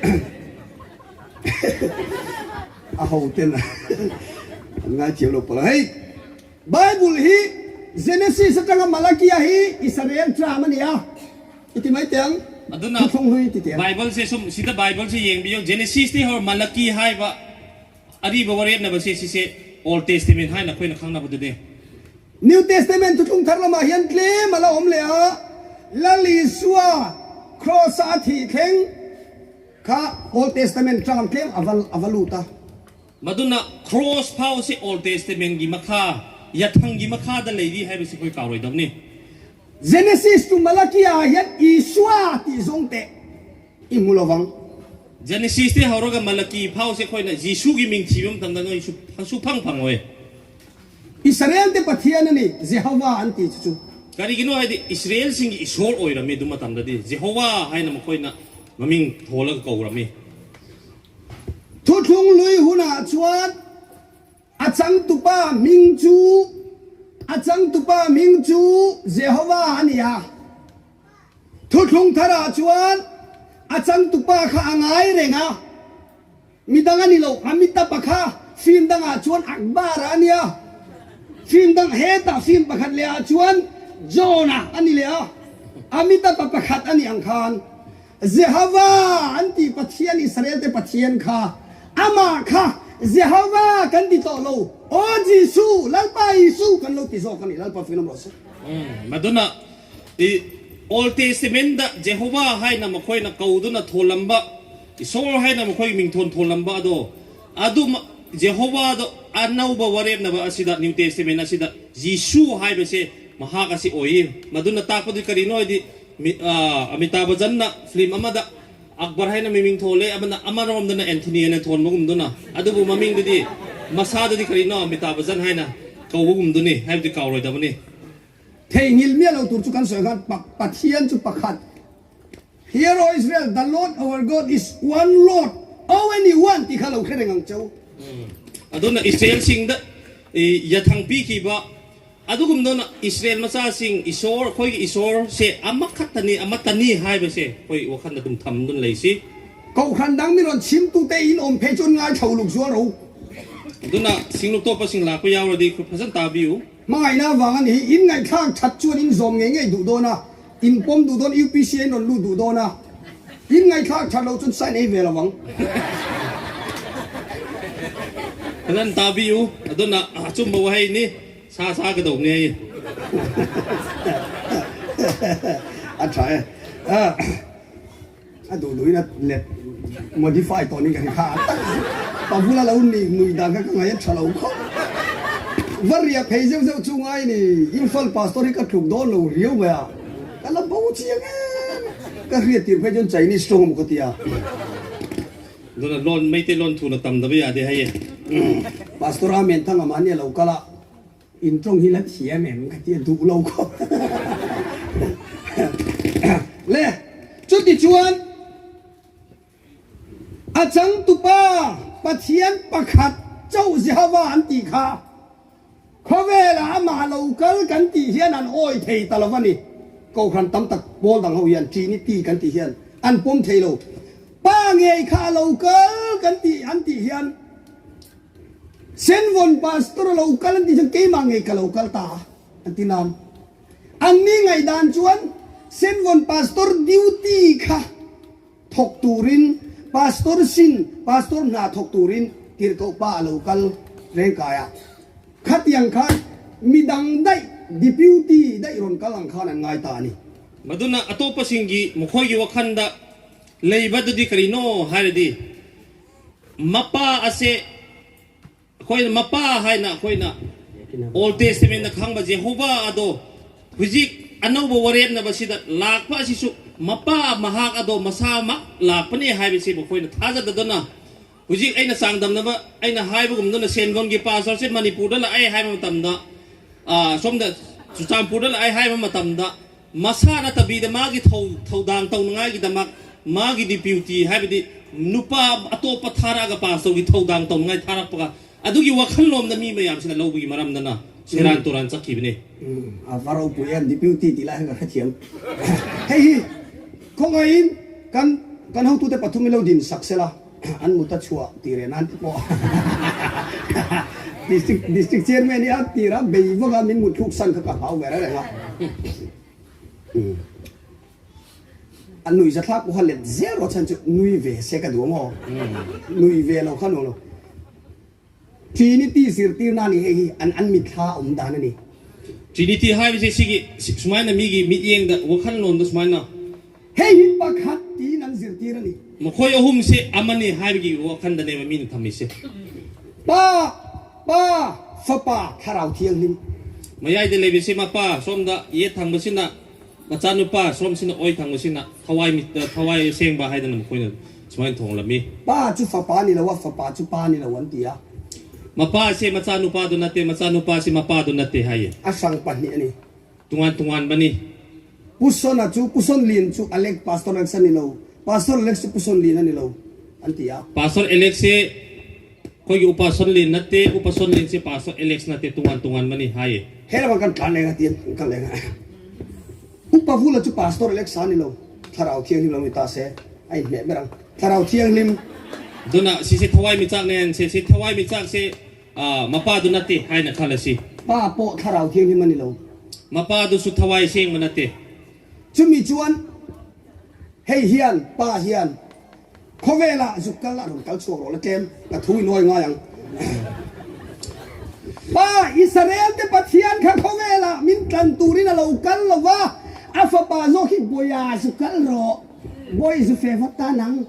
a ho ten an ngaithiam lo palh a. Hei, Bible hi Genesis atanga Malakia hi Israel tram a ni a, i ti mai teh ang. Aduna Thuthlung hlui ti teh ang. Bible se sum sida Bible se yeng biyo Genesis ti hor Malaki hai ba Ariba warepnaba se sise Old Testament haina khoina khangnabadune. New Testament thuthlung thar lamah hian tlem a la awm leh a, Lal Isua Kraws-a a thih thleng kha Old Testament tlang tlem a va a va lut a. Maduna Cross phau si Old Testament gi makha yathang gi makha da leiri haiba si khoi kauroi dam ni. Genesis to Malachi ah hian Isua tih zawng teh i hmu lovang. Genesis te hauroga Malaki phau se khoina Jisu gi ming thibam tam da noi su su phang phang oi. Israel te Pathian ani Jehovah an ti chu chu. Kari gino hai di Israel sing gi Isor oi rami duma tam da di Jehovah hai na makhoina maming thola ko rami. Thuthlung lui hunah chuan A changtupa hming chu A changtupa hming chu Jehovah a ni a. Thuthlung tharah chuan a changtupa kha a ngai reng a, midang a ni lo. A mitapa kha film dangah chuan Akbar-a a ni a, film dang hetah film pakhat lehah chuan John-a a ni leh a, a mitapa pakhat a nih ang khan. Jehovah an tih Pathian Israel-te Pathian kha amah kha Jehovah kan ti tawh lo, Aw Jesuh, Lalpa Isu kan lo ti zawk a ni, Lalpa fing lam rawh se. Maduna i Old Testament da Jehovah hai na makhoi na ko duna tholamba Isor hai na makhoi ming thon tholamba ado adu Jehovah do anauba warep na ba asida New Testament asida Jisu hai ba se mahak asi oi maduna takpadu karino di Amitabh Bachchan-na film ꯑꯃꯗ Akbar ꯍꯥꯏꯅ ꯃꯃꯤꯡ ꯊꯣꯜꯂꯦ ꯑꯃꯅ ꯑꯃꯔꯣꯝꯗꯅ Anthony ꯍꯥꯏꯅ ꯊꯣꯟꯕꯒꯨꯝꯗꯨꯅ ꯑꯗꯨꯕꯨ ꯃꯃꯤꯡꯗꯨꯗꯤ ꯃꯁꯥꯗꯨꯗꯤ ꯀꯔꯤꯅꯣ ꯑꯃꯤꯇꯥꯕ ꯕꯆꯟ ꯍꯥꯏꯅ ꯀꯧꯕꯒꯨꯝꯗꯨꯅꯤ ꯍꯥꯏꯕꯗꯤ ꯀꯥꯎꯔꯣꯏꯗꯕꯅꯤ Theihnghilh miah lo tur chu kan sawi khan Pathian chu pakhat Hear O Israel, the Lord our God is one Lord, O any one tih kha lo hre reng ang cheu. Aduna Israel singda yathang pikhiba ꯑꯗꯨꯒꯨꯝꯗꯨꯅ Israel ꯃꯆꯥꯁꯤꯡ ꯏꯁꯣꯔ ꯑꯩꯈꯣꯏꯒꯤ ꯏꯁꯣꯔꯁꯦ ꯑꯃꯈꯛꯇꯅꯤ ꯑꯃꯠꯇꯅꯤ ꯍꯥꯏꯕꯁꯦ ꯑꯩꯈꯣꯏ ꯋꯥꯈꯜꯗ ꯑꯗꯨꯝ ꯊꯝꯗꯨꯅ ꯂꯩꯁꯤ Kohhran dang mi rawn chhimtu te in awm phei chuan ngai tho luk zual ro. ꯑꯗꯨꯅ ꯁꯤꯡꯂꯨꯞ ꯇꯣꯞꯄꯁꯤꯡ ꯂꯥꯛꯄ ꯌꯥꯎꯔꯗꯤ ꯑꯩꯈꯣꯏ ꯐꯖꯅ ꯇꯥꯕꯤꯌꯨ. Hmangaihna avang a ni hi, in ngaihthlak that chuan in zawm ngei ngei duh dawn a, in pawm duh dawn, UPC a in rawn lut duh dawn a, in ngaihthlak that loh chuan sign ei ve lo ang. Fazana tabiu, aduna achumba wahei ni. Sa sa ka do nge. A tha e. A duh duhin a let modify tawh ni ka ri kha. Pavula lo ni nui dan kha ka ngai a tha lo khawp. Va riah phei zeuh zeuh chu ngai ni. Imphal pastor hi ka tluk dawn lo riau mai a. Ka la bo chiang em. Ka hriat tir phei chuan Chinese tawng emaw ka ti a. Dawna loan meite loan thu na tam da vei a de hei e. Pastor Amen Thanga mahni a lo kal a, in tawng hi la thiam em ka ti a duh lo khawp. Le, chuti chuan A changtupa Pathian pakhat chauh Jehovah an tih kha khawvelah amah lo kal kan tih hian an awi thei ta lo a ni. Kohhran tam tak pawl dang ho hian Trinity kan tih hian an pawm thei lo. Pa ngei kha a lo kal kan tih an tih hian Senvawn Pastor a lo kal an tih chuan keimah ngei ka lo kal ta an ti nan. Anni ngaihdan chuan Senvawn Pastor duty kha Thawk turin Pastor sin Pastor hna thawk turin tirhkoh pa a lo kal reng kai a. Khatiang khan midang daih Deputy daih rawn kal ang khan an ngai ta a ni. Maduna atopa singgi mukhoigi wakhanda leiba dudi karino hairadi mapa ase Khoina mapa haina khoina Old Testament na khangba Jehovah ado hujik anauba warep na basida lakpa asisu mapa mahak ado masa mak lakpani haibisi khoina thajadadana hujik aina changdamnaba aina haibagumduna sengongi pastor se Manipurda la ai haiba matamda somda Churachandpurda la ai haiba matamda Masa ꯅꯠꯇꯕꯤꯗ ꯃꯥꯒꯤ ꯊꯧꯗꯥꯡ ꯇꯧꯅꯉꯥꯏꯒꯤꯗꯃꯛ ꯃꯥꯒꯤ deputy ꯍꯥꯏꯕꯗꯤ ꯅꯨꯄꯥ ꯑꯇꯣꯞꯄ ꯊꯥꯔꯛꯑꯒ ꯄꯥꯁꯇꯔꯒꯤ ꯊꯧꯗꯥꯡ ꯇꯧꯅꯉꯥꯏ ꯊꯥꯔꯛꯄꯒ ꯑꯗꯨꯒꯤ ꯋꯥꯈꯜꯂꯣꯝꯗ ꯃꯤ ꯃꯌꯥꯝꯁꯤꯅ ꯂꯧꯕꯒꯤ ꯃꯔꯝꯗꯅ ꯁꯦꯔꯥꯟ ꯇꯨꯔꯥꯟ ꯆꯠꯈꯤꯕꯅꯤ. A va ropui em deputy tih lai kha ka hrethiam. Hei hi khawngaihin kan kan hotute pathum hi lo din sak sela an mut a chhuah tih reh nan te pawh district district chairman hi a tir a bei vak a min mut thluk san kha ka hlau ve reng reng a. A nui zathlak pawh kha let zel rawh chhan chu nui ve se ka duh ang aw. Nui ve lo kha nuam lo. Trinity zirtirna a ni hei hi an an mitthla awm dan a ni. Trinity haibise sigi sumaina migi mityengda wakhanlonda sumaina. Hei hi pakhat tiin an zirtir a ni. Makhoi ahum se amani haibigi wakhandanema mina thammise. Pa, Pa, Fapa, Thlarau Thianghlim. Mayaida leibise mapa somda yet thangbasina machanupa somsina oi thangbasina thawai thawai sengba haidana makhoina sumaina thonglami. Pa chu Fapa ni lo a, Fapa chu Pa ni lo an ti a. Mapa se machanupa du natte, machanupa se mapa du natte haiye. A hrang pahnih a ni. Tungan tungan bani. Pu Sona chu Pu Son Lin chu Alex Pastor Alex a ni lo, Pastor Alex chu Pu Son Lin a ni lo an ti a. Pastor Alex hi khawi Upa Son Lin na te, Upa Son Lin si Pastor Alex na te tungan tungan mani hai. He lamah kan tlan leng a ti an kal leng a. Upa Vula chu Pastor Alex a ni lo, Thlarau Thianghlim lo ni ta se a inhmeh ber ang. Thlarau Thianghlim. Duna si se thawai mi chak nen se se thawai mi chak se Mapa du na ti hai na khal a si. Pa pawh Thlarau Thianghlim a ni lo. Mapa du su thawai seng ma na ti. Chumi chuan hei hian Pa hian khawvelah zuk kal a rawn kal chhuak rawh la tlem ka thu i nawi ngai ang. Pa Israel te Pathian kha khawvelah min tlan turin a lo kal lo va, a fapa zawk hi Bawia zu kal rawh, Bawi zu fe vat ta nang.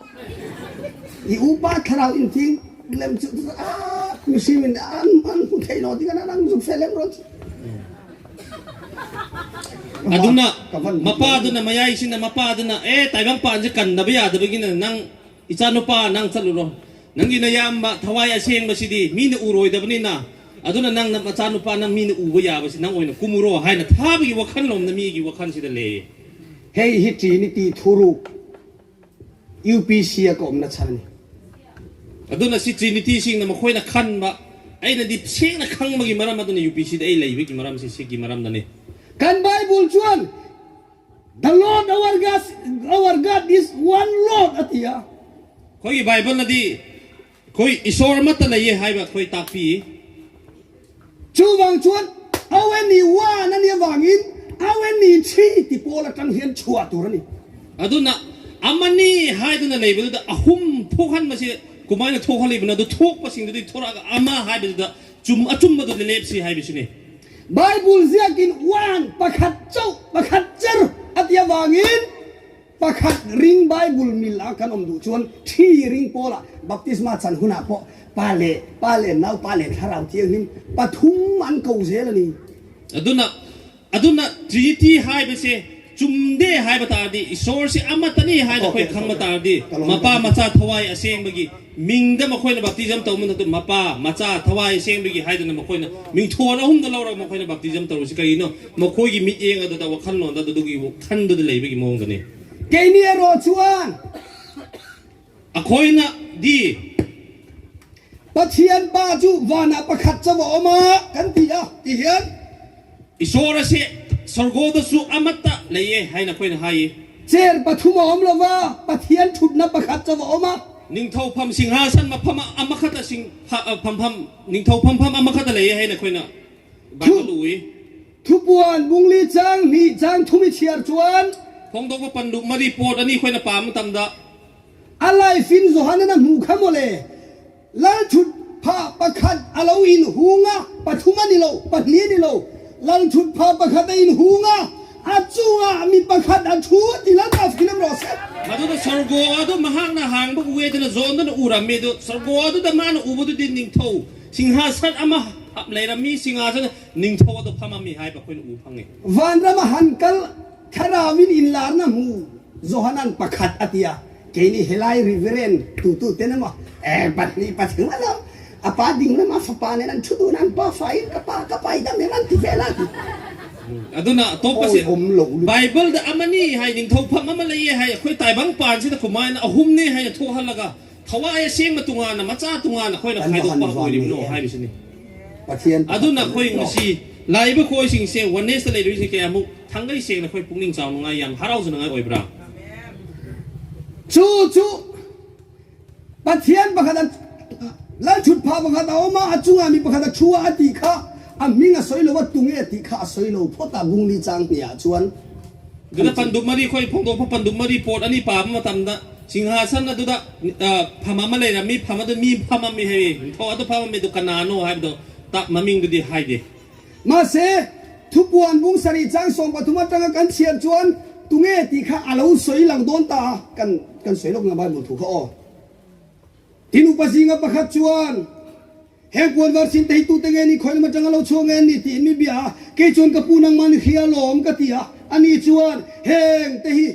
I upa Thlarau inthing lem chu ah mihring in an an hmu thei lo ti kan an zuk fe lem rawh. Aduna mapa duna mayai sina mapa duna e taibang pa anji kan da ya da begina nang icha nupa nang chalu ro nangi na yam ba thawai aseng ba sidi mi na uroi da bani na aduna nang na macha nupa nang mi na uba ya ba si nang oina kumuro hai na tha bi wakhan lom na mi gi wakhan si da le Hei hi Trinity thuruk UPC a ka awmna chhan a ni. Aduna si Trinity sing na makhoina khan ba aina di seng na khang magi maram aduna UPC da ei leibi ki maram si si ki maram da ni. Kan Bible chuan The Lord our God, our God is one Lord a ti a. Khoi Bible na di khoi Isor mata lei hai ba khoi tak pi. Chuvang chuan Aweni one a nih avangin Aweni thi ti pawl atang hian chhuah tur a ni. Aduna amani haiduna leibaduda ahum thokhan masi kumaina thokhan leibana du thok pasing du thoraga ama haibaduda chum achum madu lep si haibisini. Bible ziakin one pakhat chauh pakhat cher a ti avangin pakhat ring Bible mil a kan awm duh chuan thi ring pawlah baptisma chan hunah pawh. Pa leh Pa leh Nau Pa leh Thlarau Thianghlim pathum an ko zel a ni. Aduna Aduna Trinity haiba se chumde haiba tardi Isor si amatani haina khoi khangma tardi mapa macha thawai aseng bagi mingda makhoina baptism tawman hatu mapa macha thawai aseng bagi haidana makhoina mingthon ahum da lawra makhoina baptism tawsi karino makhoigi mityeng aduda wakhalon da adugi wakhandu da leibagi mawongdani. Keini erawh chuan. Akhoina di. Pathian Pa chu vanah pakhat chauh a awm a kan ti a ti hian. Isawr a seh, Sorgoda chu amata lei e hain akhoina hai i. Chair pathum a awm lova, Pathian thutna pakhat chauh a awm a. Ningtho pham singhasan mapham a amakhat a sing pham pham ningtho pham pham amakhat a lei e hain akhoina Bible u i. Thupuan bungli chang hnih chang thum i chhiar chuan. Thawngdawk va pan duh mari pawt ani khoina pa tam dah. A life in Johanan a hmuh kha mawle. Lalthut pha pakhat a lo in hung a, pathum a ni lo, pahnih a ni lo. Lalthut pha pakhat a in hung a, a chungah mi pakhat a thu a ti Lalpa fing lam rawh se. Madu da sargo adu mahakna hang bak we dana zon dana uram me du sargo adu da mana ubu du din ning tho singha sat ama leira mi singha sat ning tho adu phama mi hai ba khoin u phangi. Vanram a han kal Thlarauin inlarna hmu Johanan pakhat a ti a, keini helai Reverend tutu ten emaw eh pahnih pathum a lo, a pa ding lama fapa nen an thu dun a, an pa faiin ka pa ka pa i dam em an ti vel a ti. Aduna top a si. Bible da amani hai ning tho pham ama lei hai khoi tai bang pan si da khumai na ahum ne hai tho halaga thawa ai seng ma tunga na macha tunga na khoi na khai do pa oi rim no hai bi sini. Pathian Aduna khoi ngasi laiba khoi sing se oneness ta lei ri si ke amu Thangei seng na khoi pukning chau na ngai yang harau na ngai oibra. Chu chu Pathian pakhat a lal thut pha pakhat a awm a, a chungah mi pakhat a thu a, a tih kha a hming a sawi lo a, tunge a tih kha a sawi lo phawt a, bungli chang hniah chuan. Duda panduk mari khoi phong do pha panduk mari pot ani pa ma tam da singhasan na duda phama ma leira mi phama du mi phama mi hei tho adu phama mi du kanano hai do ta maming du di hai de. Mahse, thupuan bung sarih chang 13 atanga kan chhiar chuan tunge tih kha a lo sawi lang dawn ta a, kan kan sawi lawk nga Bible thu kha aw. Tin upa zinga pakhat chuan, Heng puan var sin te hi tute nge ni, khawi lam atanga lo chhuak nge an ni tiin mi bia a, kei chuan ka pu nangmah ni hria lawm ka ti a, ani chuan heng te hi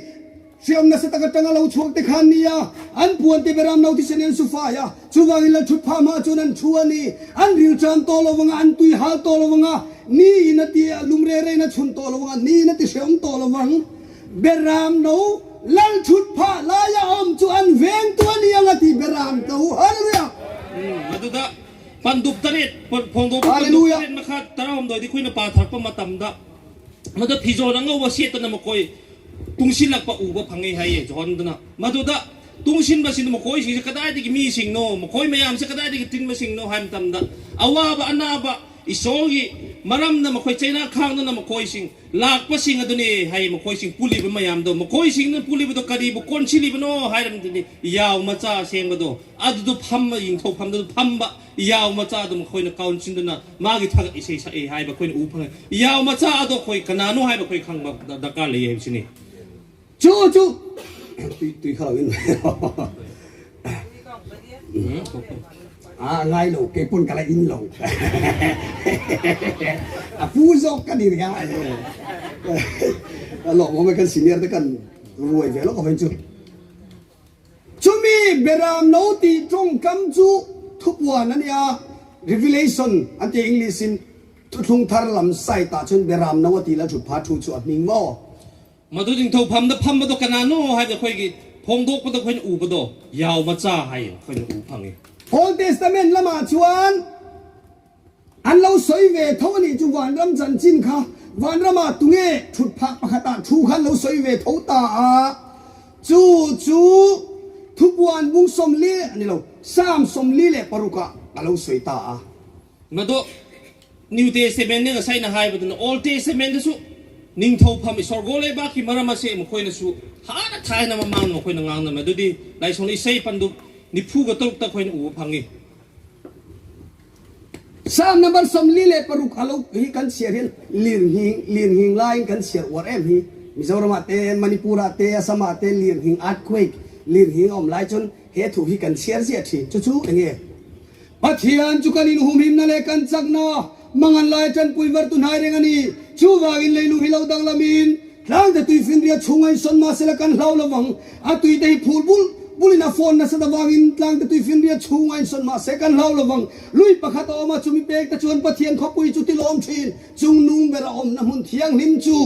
Hriam nasa tak atanga lo chhuak te khan nia, an puan te beram no thisen in an su fai a, chuvangin la thut phah hma chuan an thu a ni. An ril ṭam tawh lo vanga, an tui hal tawh lo vanga, ni in a ti lum re re in a chhun tawh lo vanga, ni in a ti hreawm tawh lo vang. Beram no lal thut phah laia awm chu an veng tu a ni ang a ti beram to. Hallelujah! Maduda pandup taret phongdo pandup taret makha tarawm doi di khuina pa thar pa matam da mada phizo na ngawa se ta na makoi ꯇꯨꯡꯁꯤꯜꯂꯛꯄ ꯎꯕ ꯐꯪꯉꯤ ꯍꯥꯏꯌꯦ ꯖꯣꯍꯟꯗꯨꯅ ꯃꯗꯨꯗ ꯇꯨꯡꯁꯤꯟꯕꯁꯤꯅ ꯃꯈꯣꯏꯁꯤꯡꯁꯦ ꯀꯗꯥꯏꯗꯒꯤ ꯃꯤꯁꯤꯡꯅꯣ ꯃꯈꯣꯏ ꯃꯌꯥꯝꯁꯦ ꯀꯗꯥꯏꯗꯒꯤ ꯇꯤꯟꯕꯁꯤꯡꯅꯣ ꯍꯥꯏꯕ ꯃꯇꯝꯗ ꯑꯋꯥꯕ ꯑꯅꯥꯕ ꯏꯁꯣꯔꯒꯤ ꯃꯔꯝꯅ ꯃꯈꯣꯏ ꯆꯩꯅꯥ ꯈꯥꯡꯗꯨꯅ ꯃꯈꯣꯏꯁꯤꯡ ꯂꯥꯛꯄꯁꯤꯡ ꯑꯗꯨꯅꯤ ꯍꯥꯏ ꯃꯈꯣꯏꯁꯤꯡ ꯄꯨꯜꯂꯤꯕ ꯃꯌꯥꯝꯗꯣ ꯃꯈꯣꯏꯁꯤꯡꯅ ꯄꯨꯜꯂꯤꯕꯗꯣ ꯀꯔꯤꯕꯨ ꯀꯣꯟꯁꯤꯜꯂꯤꯕꯅꯣ ꯍꯥꯏꯔꯕꯗꯨꯅꯤ ꯌꯥꯎ ꯃꯆꯥ ꯁꯦꯝꯕꯗꯣ ꯑꯗꯨꯗꯣ ꯐꯝꯕ ꯌꯦꯡꯊꯣꯛꯐꯝꯗꯨ ꯐꯝꯕ ꯌꯥꯎ ꯃꯆꯥꯗꯣ ꯃꯈꯣꯏꯅ ꯀꯥꯎꯟꯁꯤꯟꯗꯨꯅ ꯃꯥꯒꯤ ꯊꯥꯒꯠ ꯏꯁꯩ ꯁꯛꯏ ꯍꯥꯏꯕ ꯑꯩꯈꯣꯏꯅ ꯎꯕ ꯐꯪꯉꯤ ꯌꯥꯎ ꯃꯆꯥ ꯑꯗꯣ ꯑꯩꯈꯣꯏ ꯀꯅꯥꯅꯣ ꯍꯥꯏꯕ ꯑꯩꯈꯣꯏ ꯈꯪꯕ ꯗꯔꯀꯥꯔ ꯂꯩ ꯍꯥꯏꯕꯁꯤꯅꯤ. Chu chu tui tui kha lo in a ngai lo ke pun ka la in lo a pu zawk ka ni ria a lawm awm e kan senior te kan ruai ve lawk awm chu. Chumi Beram no tih tawngkam chu thupuan a nia, Revelation an ti English in, Thuthlung thar lam site ah chuan Beram no a tih la thut pha thu chu a hming maw? Madu ding tho pham da pham ba do kana no hai da khoi gi phong dok pa do khoi u ba do yao ma cha hai khoi u phang i. Old Testament lamah chuan An lo sawi ve tho a nih chu Vanram chanchin kha Vanramah tunge thut phah pakhatah thu kha an lo sawi ve tho ta a, chu chu Thupuan bung 40 a ni lo, Psalm 46 ah a lo sawi ta a. Madu New Testament ning a saina hai baduna Old Testament te chu ningtho pham i sorgo le ba ki maram ase mukhoina su hana thai na mamang mukhoina ngang na madudi laisong isai pandu niphu ga tok ta khoina u phangi. Psalm number 46 a lo hi kan chhiar hian lirnghing lirnghing laiin kan chhiar uar em hi. Mizoram ah te, Manipur ah te, Assam ah te lirnghing earthquake lirnghing a awm lai chuan he thu hi kan chhiar ziah thin. Chu chu enge? Pathian chu kan inhumhimna leh kan chakna mangan lai tanpui vartu hnai reng a ni. Chuvangin leilung hi lo danglamin tlangte tuifinriat chhunga insawn mahsela kan hlau lo vang. A tuite hi phul bul bulin a fawn nasat avangin tlangte tuifinriat chhunga insawn mahse kan hlau lo vang. Lui pakhat a awm a, chumi pekte chuan Pathian khawpui chu tilawm thin. Chungnung ber a awmna hmun thianghlim chu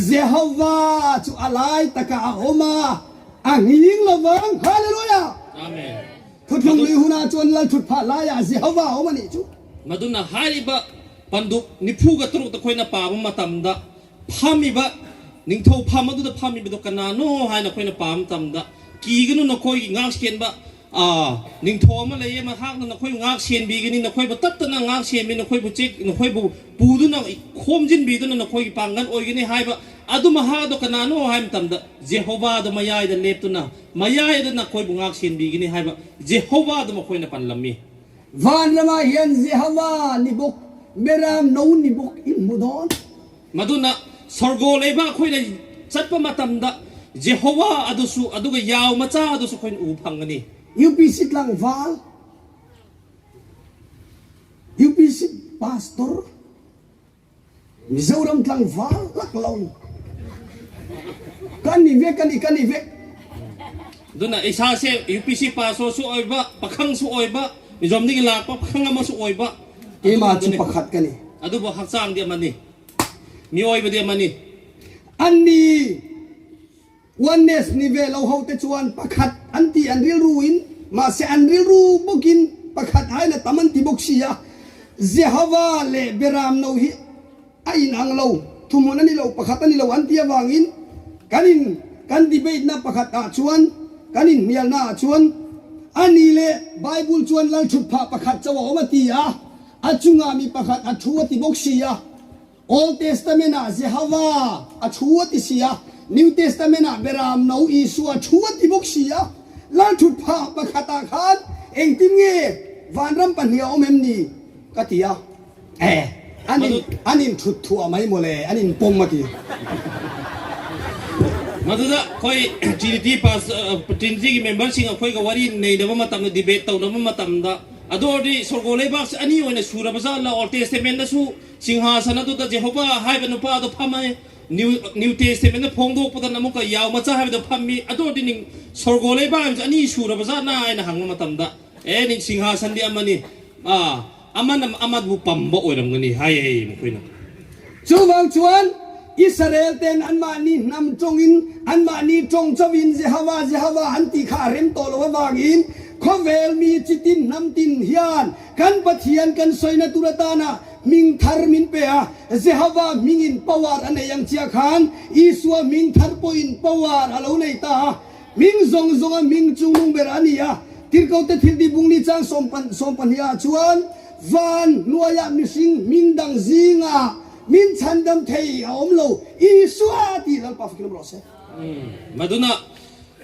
Jehovah chu a lai takah a awm a, a nghing lo vang. Hallelujah! Amen. Thuthlung lui hunah chuan lal thut phah laiah Jehovah a awm a nih chu. Maduna haiba panduk niphu ga turuk ta khoina pa ma tam da phami ba ningthau pham adu da phami ba do kana no haina khoina pam tam da ki ganu na khoi ngak sian ba a ningthau ma leiye ma hak na khoi ngak sian bi gani na khoi ba tat na ngak sian bi na khoi bu chek na khoi bu pu du na khom jin bi du na khoi pangan oi gani hai ba adu ma ha do kana no haim tam da Jehovah do mayai da lep tu na Mayai aduna ꯑꯩꯈꯣꯏꯕꯨ ꯉꯥꯛ ꯁꯦꯟꯕꯤꯒꯅꯤ ꯍꯥꯏꯕ ꯖꯦꯍꯣꯕꯥꯗꯨ ꯃꯈꯣꯏꯅ ꯄꯟꯂꯝꯃꯤ꯫ Van ramah hian Jehovah ni bawk, Beram no ni bawk in hmu dawn. Maduna sorgo leiba ꯑꯩꯈꯣꯏꯅ ꯆꯠꯄ ꯃꯇꯝꯗ ꯖꯦꯍꯣꯕꯥ ꯑꯗꯨꯁꯨ ꯑꯗꯨꯒ ꯌꯥꯎ ꯃꯆꯥ ꯑꯗꯨꯁꯨ ꯑꯩꯈꯣꯏꯅ ꯎꯕ ꯐꯪꯒꯅꯤ꯫ UPC tlangval, UPC pastor, Mizoram tlangval lak lo kan ni vek ani kan ni vek. Duna isase UPC paso su oiba pakhang su oiba Mizom ding lakpa pakhang ama su oiba Keimah chu pakhat ka ni. Adubo hakchang di amani mi oiba di amani. Anni Oneness ni ve lo ho te chuan pakhat an ti an rilru in mahse an rilru bawkin pakhat aina tam an ti bawk si a. Jehovah leh Beram no hi a inang lo, thuhmun a ni lo, pakhat a ni lo an ti avangin kan in kan debate na pakhat ah chuan kan inhnial na ah chuan a ni leh Bible chuan lal thut phah pakhat chauh a awm a ti a, a chungah mi pakhat a thu a ti bawk si a. Old Testament ah Jehovah a thu a ti si a, New Testament ah Beram no Isua thu a ti bawk si a. Lal thut phah pakhat ah khan engtin nge vanram pahnih a awm em ni? ka ti a. Eh, an in, an in thut thuah mai mawle, an in pawm a ti. Maduda khoi Trinity pass Trinity gi member sing a khoi ka wari nei na matam na debate tau na matam da ador di sorgo leibak se ani oina sura baza la Old Testament na su Singhasan ꯑꯗꯨꯗ ꯖꯦꯍꯣꯕꯥ ꯍꯥꯏꯕ ꯅꯨꯄꯥ ꯑꯗꯨ ꯐꯝꯃꯤ꯫ New ꯇꯦꯁꯇꯦꯃꯦꯟꯗ ꯐꯣꯡꯗꯣꯛꯄꯗꯅ ꯑꯃꯨꯛꯀ ꯌꯥꯎ ꯃꯆꯥ ꯍꯥꯏꯕꯗꯨ ꯐꯝꯃꯤ꯫ ꯑꯗꯨ ꯑꯣꯏꯔꯗꯤ ꯅꯤꯡ ꯁꯣꯔꯒꯣ ꯂꯩꯕꯥꯛ ꯍꯥꯏꯕꯁꯤ ꯑꯅꯤ ꯁꯨꯔꯕꯖꯥꯠꯅ ꯍꯥꯏꯅ ꯍꯪꯕ ꯃꯇꯝꯗ ꯑꯦ ꯅꯤꯡ ꯁꯤꯡꯍꯥꯁꯟꯗꯤ ꯑꯃꯅꯤ ꯑꯃꯅ ꯑꯃꯕꯨ ꯄꯝꯕ ꯑꯣꯏꯔꯝꯒꯅꯤ ꯍꯥꯏ ꯃꯈꯣꯏꯅ꯫ Chuvang chuan Israel ten anmahni hnam tawngin anmahni tawng chauhin Jehovah, Jehovah an tih kha a rem tawh loh avangin khawvel mi chitin hnam tin hian Kan Pathian kan sawina tur atana hming thar min pe a, Jehovah hmingin power a nei ang chiah khan Isua hming thar pawhin power a lo nei ta a, hming zawng zawnga hming chungnung ber a ni a. Tirhkohte thiltih bungli chang 22 ah chuan van hnuaiah mihring hming dang zingah min chhandam thei a awm lo, Isua tih Lalpa fakin awm rawh se. Maduna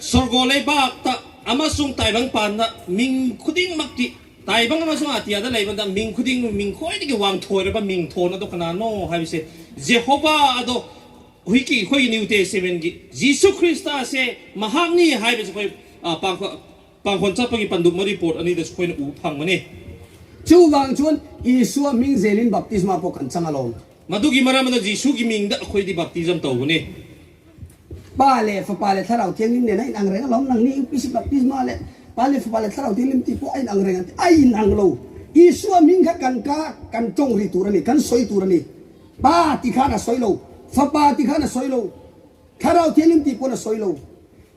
Sorgo lei bak ta amasung taibang panna ming khuding mak tih Taibang amasung atiada leibanda ming khuding ming khoidigi wang thoiraba ming thon ado kanano haibise Jehovah ado huiki khoi New Testament gi Jisu Christa se mahakni haibise khoi pang pangkhon chapagi panduk ma report ani da khoina u phang mani. Chuvang chuan Isua hming zelin baptisma pawh kan chang alawm. Madugi maramana Jisu gi ming da khoi di baptism tawbani. Pa leh Fapa leh Thlarau Thianghlim nen a inang reng alawm, nangni UPC baptisma leh Pa leh Fapa leh Thlarau Thianghlim tih pawh a inang reng an ti, a inang lo. Isua hming kha kan ka kan tawng ri tur a ni, kan sawi tur a ni. Pa ti khan a sawi lo, Fapa ti khan a sawi lo, Thlarau Thianghlim tih pawn a sawi lo.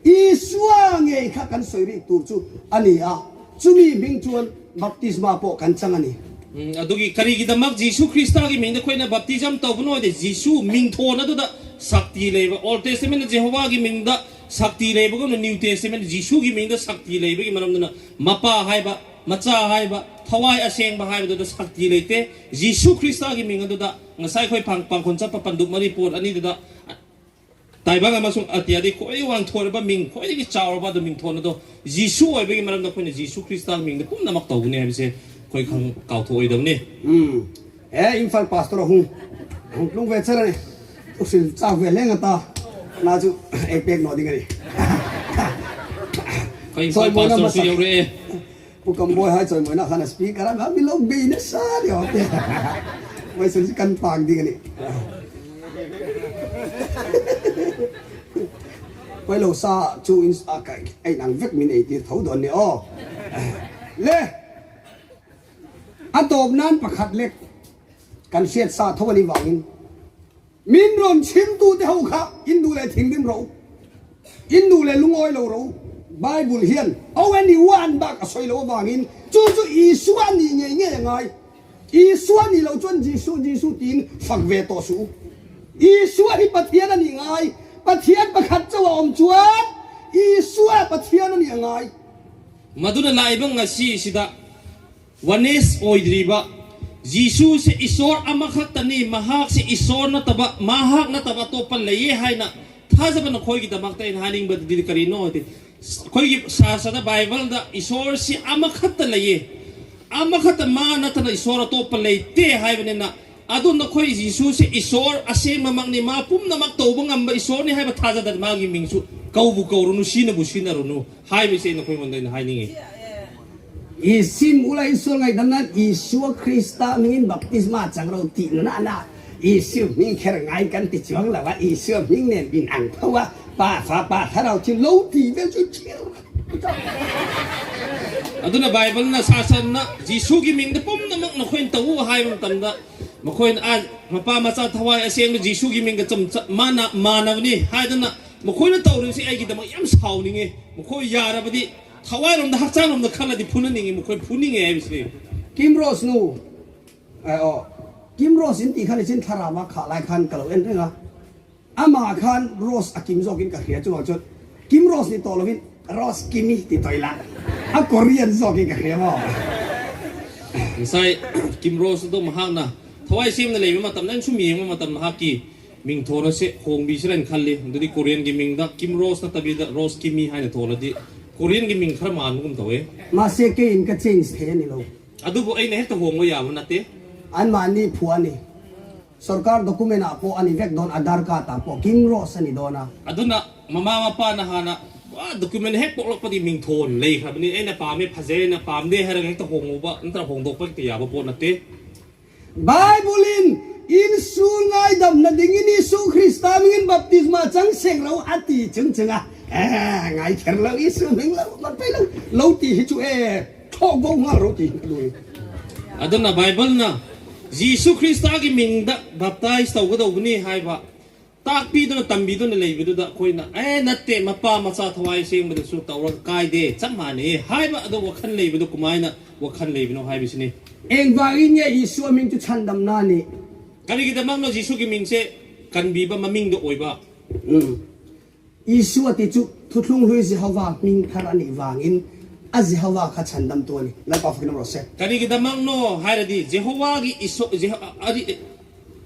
Isua ngei kha kan sawi rih tur chu a ni a, chumi hming chuan baptisma pawh kan chang a ni. Adugi karigidamak Jisu Krista gi mingda khoina baptism tawbano de Jisu ming thon aduda sakti leiba Old Testament Jehovah gi mingda sakti leiba go New Testament Jisu gi mingda sakti leiba gi maramduna mapa haiba macha haiba thawai asengba haiba duda sakti leite Jisu Krista gi ming aduda ngasai khoi pang pangkhon chapa panduk mari pot ani duda Taibang ꯑꯃꯁꯨꯡ ꯑꯇꯤꯌꯥꯗꯒꯤ ꯈ꯭ꯋꯥꯏꯗꯒꯤ ꯋꯥꯡꯊꯣꯏꯔꯕ ꯃꯤꯡ ꯈ꯭ꯋꯥꯏꯗꯒꯤ ꯆꯥꯎꯔꯕ ꯑꯗꯨ ꯃꯤꯡꯊꯣꯟ ꯑꯗꯣ ꯖꯤꯁꯨ ꯑꯣꯏꯕꯒꯤ ꯃꯔꯝꯗ ꯑꯩꯈꯣꯏꯅ ꯖꯤꯁꯨ ꯈ꯭ꯔꯤꯁꯇꯒꯤ ꯃꯤꯡꯗ ꯄꯨꯝꯅꯃꯛ ꯇꯧꯒꯅꯤ ꯍꯥꯏꯕꯁꯦ ꯑꯩꯈꯣꯏ ꯈꯪ ꯀꯥꯎꯊꯣꯛꯑꯣꯏꯗꯕꯅꯤ. He Imphal pastor hung hung tlung ve char ani usil chak ve hle nga ta na chu ei pek no ding ani. Khoi Imphal pastor su yaure. Pu Kambawi hai chawimawina khan a speaker a mi lo bei nasa ni awm te. Vawisawn chu kan pang ding a ni. Pailo sa chu in a inang vek min ei tir tho dawn ni aw. Le a tawp nan pakhat lek kan hriat sa tho a nih vangin Min rawn chhimtute ho kha in duh leh thinrim rawh u, in duh leh lungawi lo rawh u. Bible hian ONE one bak a sawi loh avangin chu chu Isua a nih ngei ngei a ngai. Isua nih loh chuan Jisu Jisu tiin fak ve tawh suh u. Isua hi Pathian a nih ngai. Pathian pakhat chauh a awm chuan Isua Pathian a nih a ngai. Maduna laibang ngasi sida Wanes oidriba, Jisu se isor amakhaktani mahak se isor nataba mahak nataba topa leiye haina thajaba nakhoi gi damakta in haning ba di karino ti khoi gi sasada Bible da isor si amakhatta leiye amakhatta ma natana isor atopa leite haibane na adu nakhoi Jisu se isor aseng mamakni ma pumnamak tawba ngamba isor ni haiba thajada magi mingsu kaubu kaurunu sinabu sinarunu haibase nakhoi ngonda hainingi. I sim ula i sual ngaihdam nan Isua Krista hmingin baptisma chang ro tih nuna na Isua hming kher ngai kan ti chuang lo a, Isua hming nen in ang tho a, Pa, Fapa, Thlarau chu lo ti vel chu thil Aduna Bible na sasan na Jesu gi ming da pum na mak na khoin to u hai mang tam da ma khoin a ma pa ma cha thawai a seng Jesu gi ming ga cham ma na ma na ni hai da na ma khoin na to rin si ai gi da ma yam sau ni nge ma khoi ya ra ba di Thawairamda hakchangramda khaladi phunaningi mukhoi phuninge haibisini. Kim Rose nu eh aw Kim Rose in tih khan ichin thlarama khah lai khan ka lo en reng a, amah khan Rose a kim zawkin ka hria chuvang chuan Kim Rose ni tawh lovin Rose Kimi ti tawh ila a Korean zawkin ka hria maw. Ngasai Kim Rose do mahakna thawai semna leiba matam na in sum yengba matam mahaki Ming thawn a si, Hawngbi si len khal li. Dudi Korean gi ming da Kim Rose na tabi da Rose Kimi hai na thawn adi. Korean gi ming khar man kum thaw e. Mahse kei in ka change thei a ni lo. Adu bu ei na hek ta hawng ya mun ate. Anmahni phu a ni. Sorkar document ah pawh a ni vek dawn, Aadhaar card ah pawh Kim Rose a ni dawn a. Aduna mama mapa na hana document hek pawh lok padi ming thawn lei kha bani ei na pam e phaze na pam de herang hek ta hawng u ba ntra hawng dok pa te ya ba pawh na te. Bible-in, Insul ngaidamna dingin Isu Krista hmingin baptisma chang sek lo a ti chung chung a, eh, ngai kher lo, Isu hming lo man phei lo, lo ti hi chu eh, thlawk bo nghal ro ti hi ka duh ni. Aduna Bible na Jesu Krista gi ming da baptize tau ga do ni hai ba ꯇꯥꯛꯄꯤꯗꯨꯅ ꯇꯝꯕꯤꯗꯨꯅ ꯂꯩꯕꯗꯨꯗ ꯑꯩꯈꯣꯏꯅ ꯑꯦ ꯅꯠꯇꯦ ꯃꯄꯥ ꯃꯆꯥ ꯊꯋꯥꯏ ꯁꯦꯡꯕꯗꯁꯨ ꯇꯧꯔꯒ ꯀꯥꯏꯗꯦ ꯆꯞ ꯃꯥꯟꯅꯩ ꯍꯥꯏꯕ ꯑꯗꯣ ꯋꯥꯈꯜ ꯂꯩꯕꯗꯨ ꯀꯃꯥꯏꯅ ꯋꯥꯈꯜ ꯂꯩꯕꯅꯣ ꯍꯥꯏꯕꯁꯤꯅꯤ. Engvangin nge Isua ming chu chhandamna a nih? Karigidamangno Jisugi mingse kanbiba mamingdo oiba. Isua tih chu thuthlung hlui Jehova hming thar a nih vangin a Jehova kha chhandam tu a ni. Lalpa fakin awm rawh se. Karigidamangno hairadi Jehovagi Iso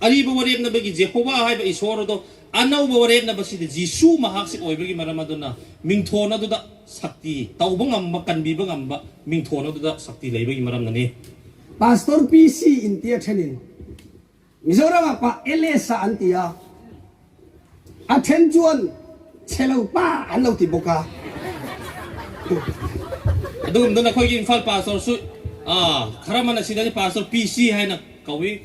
Ariba warepnabagi Jehova haiba Isor ado anauba warepnaba sida Jisu mahaksi oibagi maram aduna mingthon aduda sakti tauba ngamba kanbiba ngamba mingthon aduda sakti leibagi maram nani. Pastor PC in tia thenin Mizoram ah pa LS ah an ti a, a then chuan chhe lo pa an lo ti bawk a. Adugumdun akhoi Imphal pastor su kharamana sida pastor PC haina kawi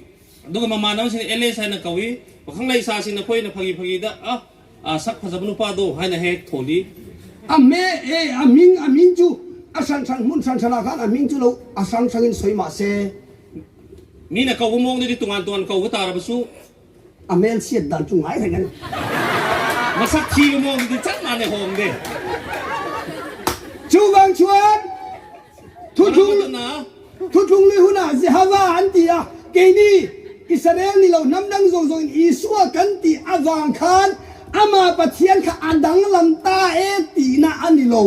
aduga mamana sina LS haina kawi pakhang lai sa sina khoi na phagi phagi da a sak phajab nu pa do haina he tholi. A me e a ming a ming chu a hran hran hmun hran hran ah khan a ming chu lo a hrang hrang in sawi mah se. Mina ko mong ni tungan tuan ko tarabasu. A mel chiat dan chu ngai reng ani. Masak thi mong ni chat ma ne hong de. Chu vang chuan thu thlung thu thlung lui hunah Jehova an ti a, keini Israel ni lo hnam dang zawng zawngin Isua kan tih avang khan amah Pathian kha a danglam ta e tihna a ni lo.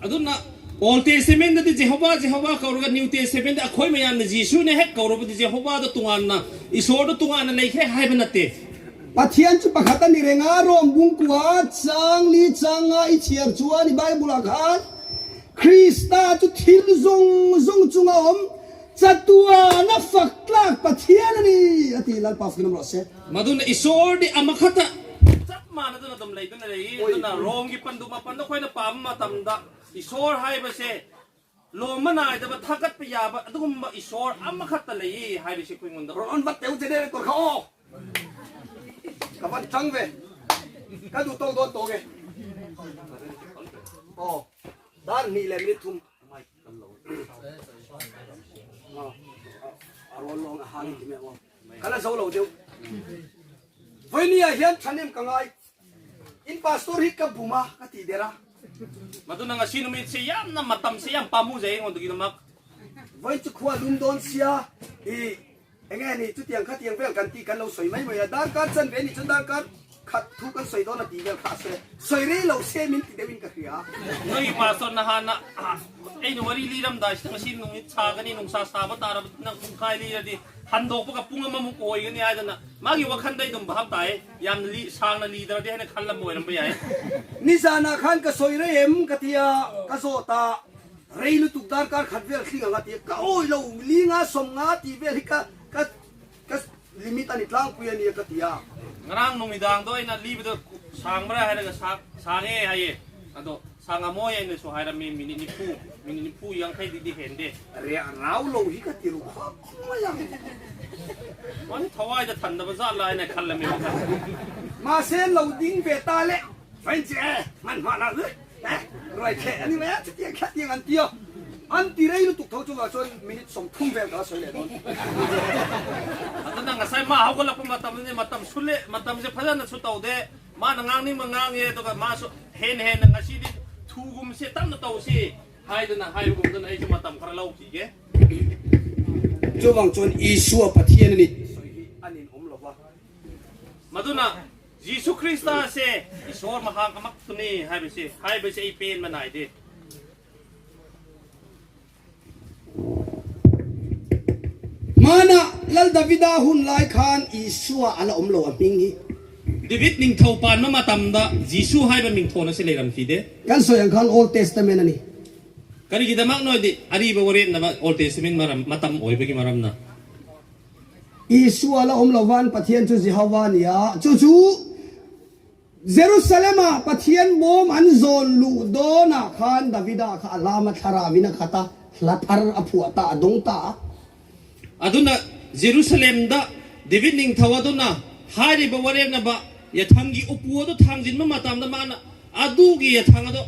Aduna Old Testament da Jehovah Jehovah kauraga New Testament da akhoi mayam na Jisu ne hek kauraba Jehovah da tungan na Isor da tungan na leikhe haiba natte. Pathian chu pakhat a ni reng a, Rom bungkua chang li changa i chhiar chuan i Bible ah khan Krista chu thil zawng zawng chunga awm chatuana fak tlak Pathian a ni a ti Lalpa fakin awm rawh se. Maduna Isor di amakhata chap mana duna dam lei duna lei duna rong gi pandu ma pandu khoina pam ma tam da Isor hai ba se. Lawmma naidaba thakatpa yaba ꯑꯗꯨꯒꯨꯝꯕ ꯏꯁꯣꯔ ꯑꯃꯈꯛꯇ ꯂꯩ ꯍꯥꯏꯕꯁꯤ ꯑꯩꯈꯣꯏꯉꯣꯟꯗ Ron on vat teu che de kor kha o. Ka van chang ve. Ka du tong don to ge. O. Dar ni le minute thum. A ron long a hang ti me o. Kala zo lo deuh. Voinia hian thanem ka ngai. In pastor hi ka buma ka ti der a. Maduna ngasi numitse yamna matamse yam pamuzei ꯑꯩꯉꯣꯟꯗꯒꯤꯗꯃꯛ Voi chu khua lum dawn sia i enge ni chutiang khatiang vel kan ti kan lo sawi mai mai a darkar chan ve ni chuan darkar khat thu kan sawi dawn a ti vel kha se sawi rei lo se min ti deuhin ka hria. Nui pastor nahana ꯑꯩꯅ ꯋꯥꯔꯤ ꯂꯤꯔꯝꯗꯥꯏꯁꯤꯗ ꯉꯁꯤ ꯅꯨꯃꯤꯠ ꯁꯥꯒꯅꯤ ꯅꯨꯡꯁꯥ ꯁꯥꯕ ꯇꯥꯔꯕ ꯅꯪ ꯄꯨꯡꯈꯥꯏ ꯂꯤꯔꯗꯤ ꯍꯟꯗꯣꯛꯄꯒ ꯄꯨꯡ ꯑꯃꯃꯨꯛ ꯑꯣꯏꯒꯅꯤ ꯍꯥꯏꯗꯅ ꯃꯥꯒꯤ ꯋꯥꯈꯟꯗ ꯑꯩ ꯑꯗꯨꯝ ꯚꯥꯞ ꯇꯥꯏ ꯌꯥꯝꯅ ꯂꯤ ꯁꯥꯡꯅ ꯂꯤꯗ꯭ꯔꯗꯤ ꯍꯥꯏꯅ ꯈꯜꯂꯝꯕ ꯑꯣꯏꯔꯝꯕ ꯌꯥꯏ Nizana khan ka sawi rei em ka tia ka zawh ta rei lutuk darkar khat vel thling anga tia ka awi lo li nga sawm nga tih vel hi ka ka ka limit a ni tlangpui a nia ka ti a. ꯉꯔꯥꯡ ꯅꯨꯃꯤꯗꯥꯡꯗꯣ ꯑꯩꯅ ꯂꯤꯕꯗꯣ ꯁꯥꯡꯕ꯭ꯔꯥ ꯍꯥꯏꯔꯒ ꯁꯥꯡꯉꯦ ꯍꯥꯏꯌꯦ ꯑꯗꯣ ꯁꯥꯡꯉꯝꯃꯣꯏ ꯑꯩꯅꯁꯨ ꯍꯥꯏꯔꯝꯃꯤ ꯃꯤꯅꯤꯠ ꯅꯤꯐꯨ ꯃꯤꯅꯤꯠ ꯅꯤꯐꯨ ꯌꯥꯡꯈꯩꯗꯒꯤꯗꯤ ꯍꯦꯟꯗꯦ Reh rau lo hi ka ti ru khawp mai ang. ꯃꯥꯁꯤ ꯊꯋꯥꯏꯗ ꯊꯟꯗꯕ ꯖꯥꯠꯂꯥ ꯍꯥꯏꯅ ꯈꯜꯂꯝꯃꯤ ꯋꯥꯈꯜ Mahse lo ding ve ta le French e hman hman a eh ruai theh a ni mai a chutiang kha tiang an ti a an ti rei lutuk tho chungah chuan minute 30 vel ka la sawi leh dawn. ꯑꯗꯨꯅ ꯉꯁꯥꯏ ꯃꯥ ꯍꯧꯒꯠꯂꯛꯄ ꯃꯇꯝꯗꯅꯤ ꯃꯇꯝ ꯁꯨꯂꯦ ꯃꯇꯝꯁꯦ ꯐꯖꯅꯁꯨ ꯇꯧꯗꯦ ꯃꯥꯅ ꯉꯥꯡꯅꯤꯡꯕ ꯉꯥꯡꯉꯦ ꯑꯗꯨꯒ ꯃꯥꯁꯨ ꯍꯦꯟꯅ ꯍꯦꯟꯅ ꯉꯁꯤꯗꯤ ꯊꯨꯒꯨꯝꯁꯦ ꯇꯞꯅ ꯇꯧꯁꯤ ꯍꯥꯏꯗꯅ ꯍꯥꯏꯕꯒꯨꯝꯗꯅ ꯑꯩꯁꯨ ꯃꯇꯝ ꯈꯔ ꯂꯧꯈꯤꯒꯦ Chuvang chuan Isua Pathian a ni tih sawi hi a nin awm lo va. Maduna Jisu Krista ase Isor mahak amaktuni ꯍꯥꯏꯕꯁꯤ ꯍꯥꯏꯕꯁꯤ ꯑꯩ ꯄꯦꯟꯕ ꯅꯥꯏꯗꯦ. Hmana Lal Davida hun lai khan Isua a la awm lo a hming hi. David ningtho panma matamda Jisu haiba mingthon ase leiramkhide. Kan sawi ang khan Old Testament a ni. Karigidamak noidi ariba waretnaba Old Testament maram matam oibagi maramna. Isua la awm lovan Pathian chu Jehovah a ni a, chu chu Jerusalem-ah Pathian bawm an zawn luh dawnah khan Davida kha a lam a thlarauin a khat a, hla thar a phuah ta, a dawng ta a. Aduna Jerusalem-da David ningthau aduna hairiba waremnaba yathanggi upu adu thangjinba matamda mana adugi yathang adu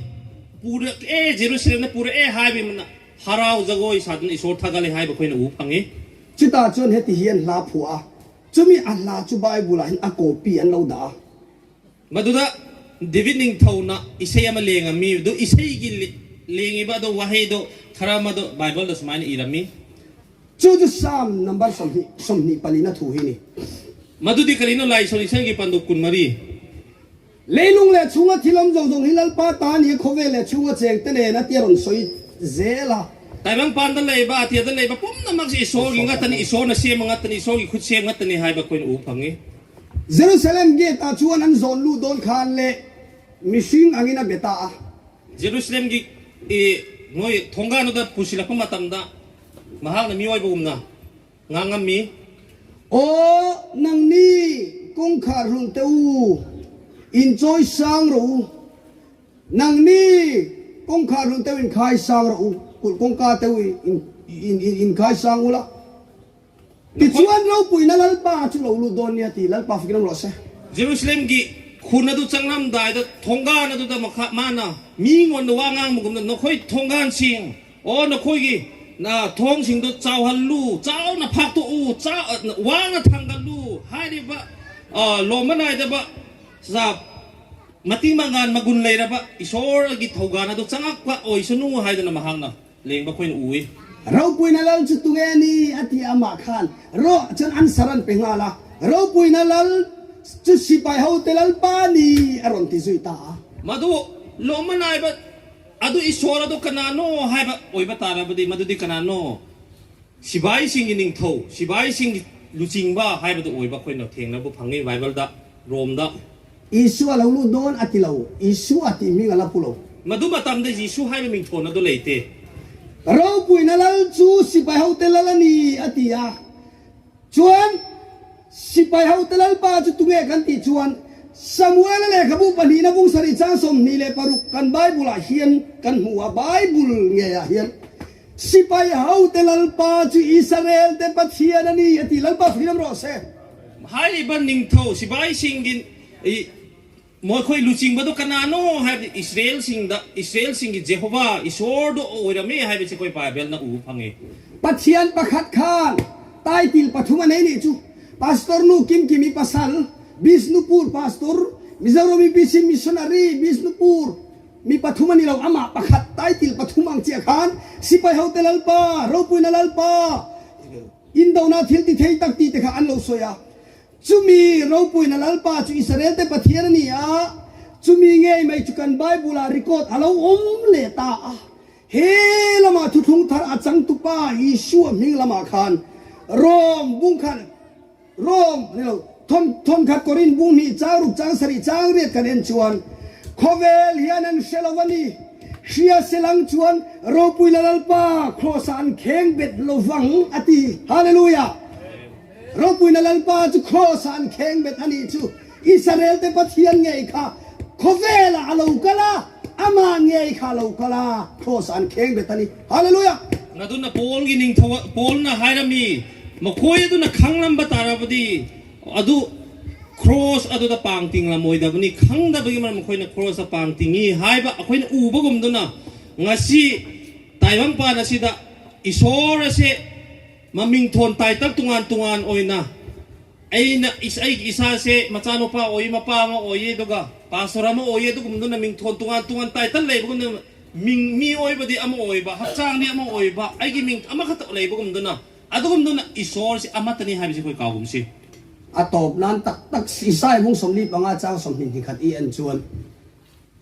purak e Jerusalem-da purak e haibimna harau jagoi saduna isor thagale haiba khoina u phangi. Chutah chuan heti hian hla phuah a, Chumi a hla chu Bible-ah hian a copy an lo dah a. Maduda David ningthauна isei ama lengami adu iseigi lengiba adu wahei do khara madu Bible da sumaina irami. Chu chu Psalm number 24 na thu hi ni. Madudi karino lai sori gi pandu 24. Leilung leh chhunga thil awm zawng zawng hi Lalpa ta a ni a, khawvel leh chhunga cheng te nen a tia rawn sawi zel a. Taibang panda leiba atia da leiba pumnamak si Isor gi ngatani Isor na sem ngatani Isor gi khut sem ngatani haiba koin u phangi. Jerusalem gate ah chuan an zawn luh dawn khan leh mihring angin a be ta a. Jerusalem gi i noi thongga nu da pusilakpa matamda mahakna mioi ba umna ngangam mi. Aw nangni kawngkhar hlun teh u, in chawi sang rawh u. Nangni kawngkhar hlun teh u in khai sang rawh u, kulh kawngka teh u in khai sang ula. Tichuan ropuina Lalpa chu lo lut dawn nia ti Lalpa fakin awm rawh se. Jerusalem gi khun adu changlam dai da thonggan adu da makha mana mi ngon da wa ngang mugum da nokhoi thonggan sing aw nokhoi gi na thong sing do chau hal lu chau na phak to u cha wa na thang ga lu hai ri ba lomanai da ba za mating mangan magun leiraba isor gi thogan adu changak pa oi sunu haidana mahangna lengba khoin ui. Ropuina lal chu tunge a ni a ti amah khan ro chuan answer an pe nghal a, Ropuina lal chu sipai ho te Lalpa ni a rawn ti zui ta a. Madu lawmanai ba adu isor adu kanano haiba oiba tarabadi madudi kanano sibai singgi ningthau sibai singgi luchingba haibadu oiba khoina thengna bu phangi Bible da Rom da. Isua lo lut dawn a ti lo, Isua tih hming a la pu lo. Madu matamda Jisu haiba mingthon adu leite. Ropuina lal chu sipai hote lal a ni a ti a, chuan sipai hote lalpa chu tunge kan tih chuan Samuel-a lehkhabu pahnihna bung sarih chang 26 kan Bible-ah hian kan hmu a, Bible ngeiah hian. Sipai hote Lalpa chu Israel te Pathian a ni, a ti. Lalpa fim rawh se. Hariba ningthau sipai singin i Mawikhawih luchingba do kanano haibdi Israel singda Israel singgi Jehovah Iswar do oirame haibdi koi Bible na u phange. Pathian pakhat khan title pathum a nei nih chu. Pastor nu Kimkimi pasal Bishnupur Pastor, Mizoram UPC Missionary Bishnupur mi pathum a ni lo, amah pakhat title pathum ang chiah khan Sipai hote Lalpa, Ropuina Lalpa, Indona thil ti thei tak tih te kha an lo sawi a. Chumi ropuina Lalpa chu Israel te Pathian a ni a, chumi ngei mai chu kan Bible ah record a lo awm leh ta a. He lamah thuthlung thar a changtupa Isua hming lamah khan Rom bung khan Rom ni lo thawn thawnkhat Korin bung hnih chang ruk chang sarih chang riat kan en chuan khawvel hian an hre lo a ni. Hria selang chuan ropuina Lalpa cross ah an kheng bet lo vang a ti. Hallelujah! Ropuina Lalpa chu Kraws ah an kheng bet a nih chu. Israel te Pathian ngei kha khawvel ah a lo kal a, amah ngei kha a lo kal a, Kraws ah an kheng bet a ni. Hallelujah! Ngaduna Paul gi ningtho Paul na hairami makhoi aduna khanglam ba tarabadi adu cross adu da pang ting la moi da bani khang da bagi mar makhoi na cross a pang tingi haiba akhoi na uba gum duna ngasi taibang pa na sida isor ase Maming thawn taital tungan tungan oina aina is aigi isase machanupa oi mapa ama oi aduga pastor ama oi adugumduna ming thawn tungan tungan taital leibagumna ming mi oibadi ama oiba hakchangdi ama oiba aigi ming amakhatta leibagumduna adugumduna isor si amatani haibasi khoi kaugumsi. A tawp nan tak tak Isai bung 45 chang 21 i en chuan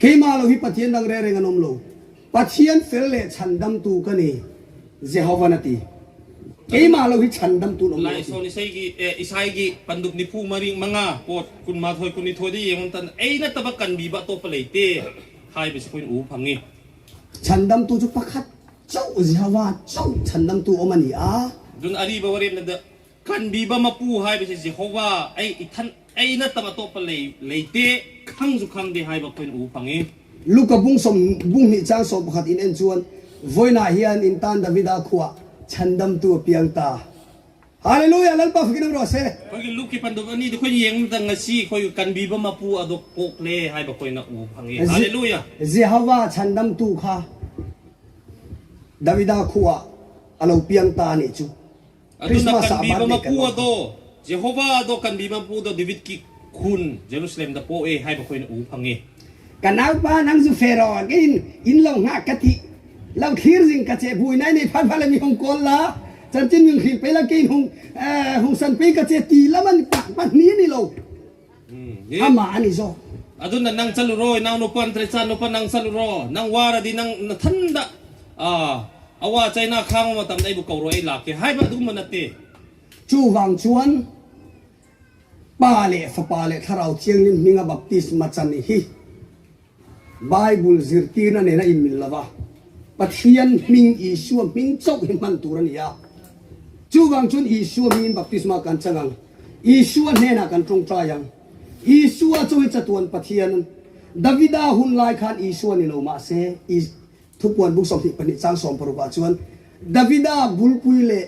Keimah lo hi Pathian dang reng reng an awm lo. Pathian fel leh chhandamtu ka ni, Jehovan a ti. Keimah lo hi chhandamtu an awm lo a ti. Laison Isaigi eh Isaigi pandup ni phu maring manga pot kun ma thoi kun ni thoi di yeng tan ei na taba kan bi ba to palei te hai be se koin u phangi. Chhandamtu chu pakhat chauh Jehovah chauh chhandamtu awm a ni a. Jun ari ba warem na da Kan biba mapu haibasi Jehovah ei i than ei na tam a tawp lei lei te khang zu khang de hai bak khoin u phang i. Luka bung sawm bung hnih chang 11 in en chuan vawiinah hian in tan Davida khuah chhandamtu a piang ta. Hallelujah Lalpa fakin awm rawh se. Khoi ki Luke ki panduk ani de khoi yeng dang a si khoi kan biba mapu a dok pok le hai bak khoin a u phang i. Hallelujah. Jehovah chhandamtu kha Davida khuah a lo piang ta anih chu. Aduna kan biba mapu ado Jehovah ado kan biba mapu do David ki khun Jerusalem da po e hai ba khoin u phangi. Ka naupa nang zu fero in in lo nga ka ti lo thlir jing ka che bui nai nei phan phan le mi hung kawl la chanchin ming hril pe la ke hung hung san pe ka che ti laman pak pa ni ni lo ama ani zo. Aduna nang chalu ro nang no pan tre chan no pan nang chalu ro nang wara di nang na thanda a awa china khang ma tam dai bu ko ro ei la ke hai ba du man te. Chu wang chuan pa le fapa le thlarau thianghlim hminga baptisma chan hi Bible zirtirna nena inmil lova Pathian hming Isua hming chauh hi hman tur a ni a. Chuvang chuan Isua hmingin baptisma kan chang ang. Isua hnenah kan tawngtai ang. Isua chu hi chatuan Pathian. Davida hun lai khan Isua ni lo mahse Thupuan buk 22 chang 16 ah chuan Davida bulpui leh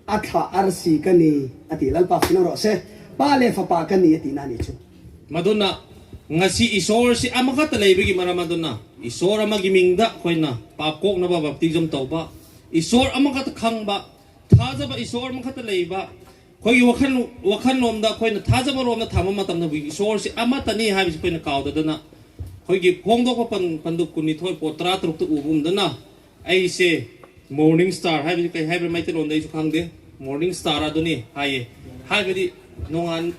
a thlah arsi ka ni a ti. Lalpa fina rawh se. Pa leh fapa ka ni a tihna a nih chu. Madonna, Ngasi Isor si ama ka talay bigi mara Madonna. Isor ama gimingda khoina pap kok na ba baptism tau ba. Isor ama ka khang ba thaja ba Isor ma kha talay ba. Khoi wakhan wakhan lom da khoina thaja ba rom na thama matam na bi Isor si ama tani hai bi khoina kaw da na. Khoi gi phong do ko pan panduk kuni thoi potra truk tu ubum da na. Aise morning star haibadi kai haibra maite lon dai chu khangde morning star aduni haye haibadi nongan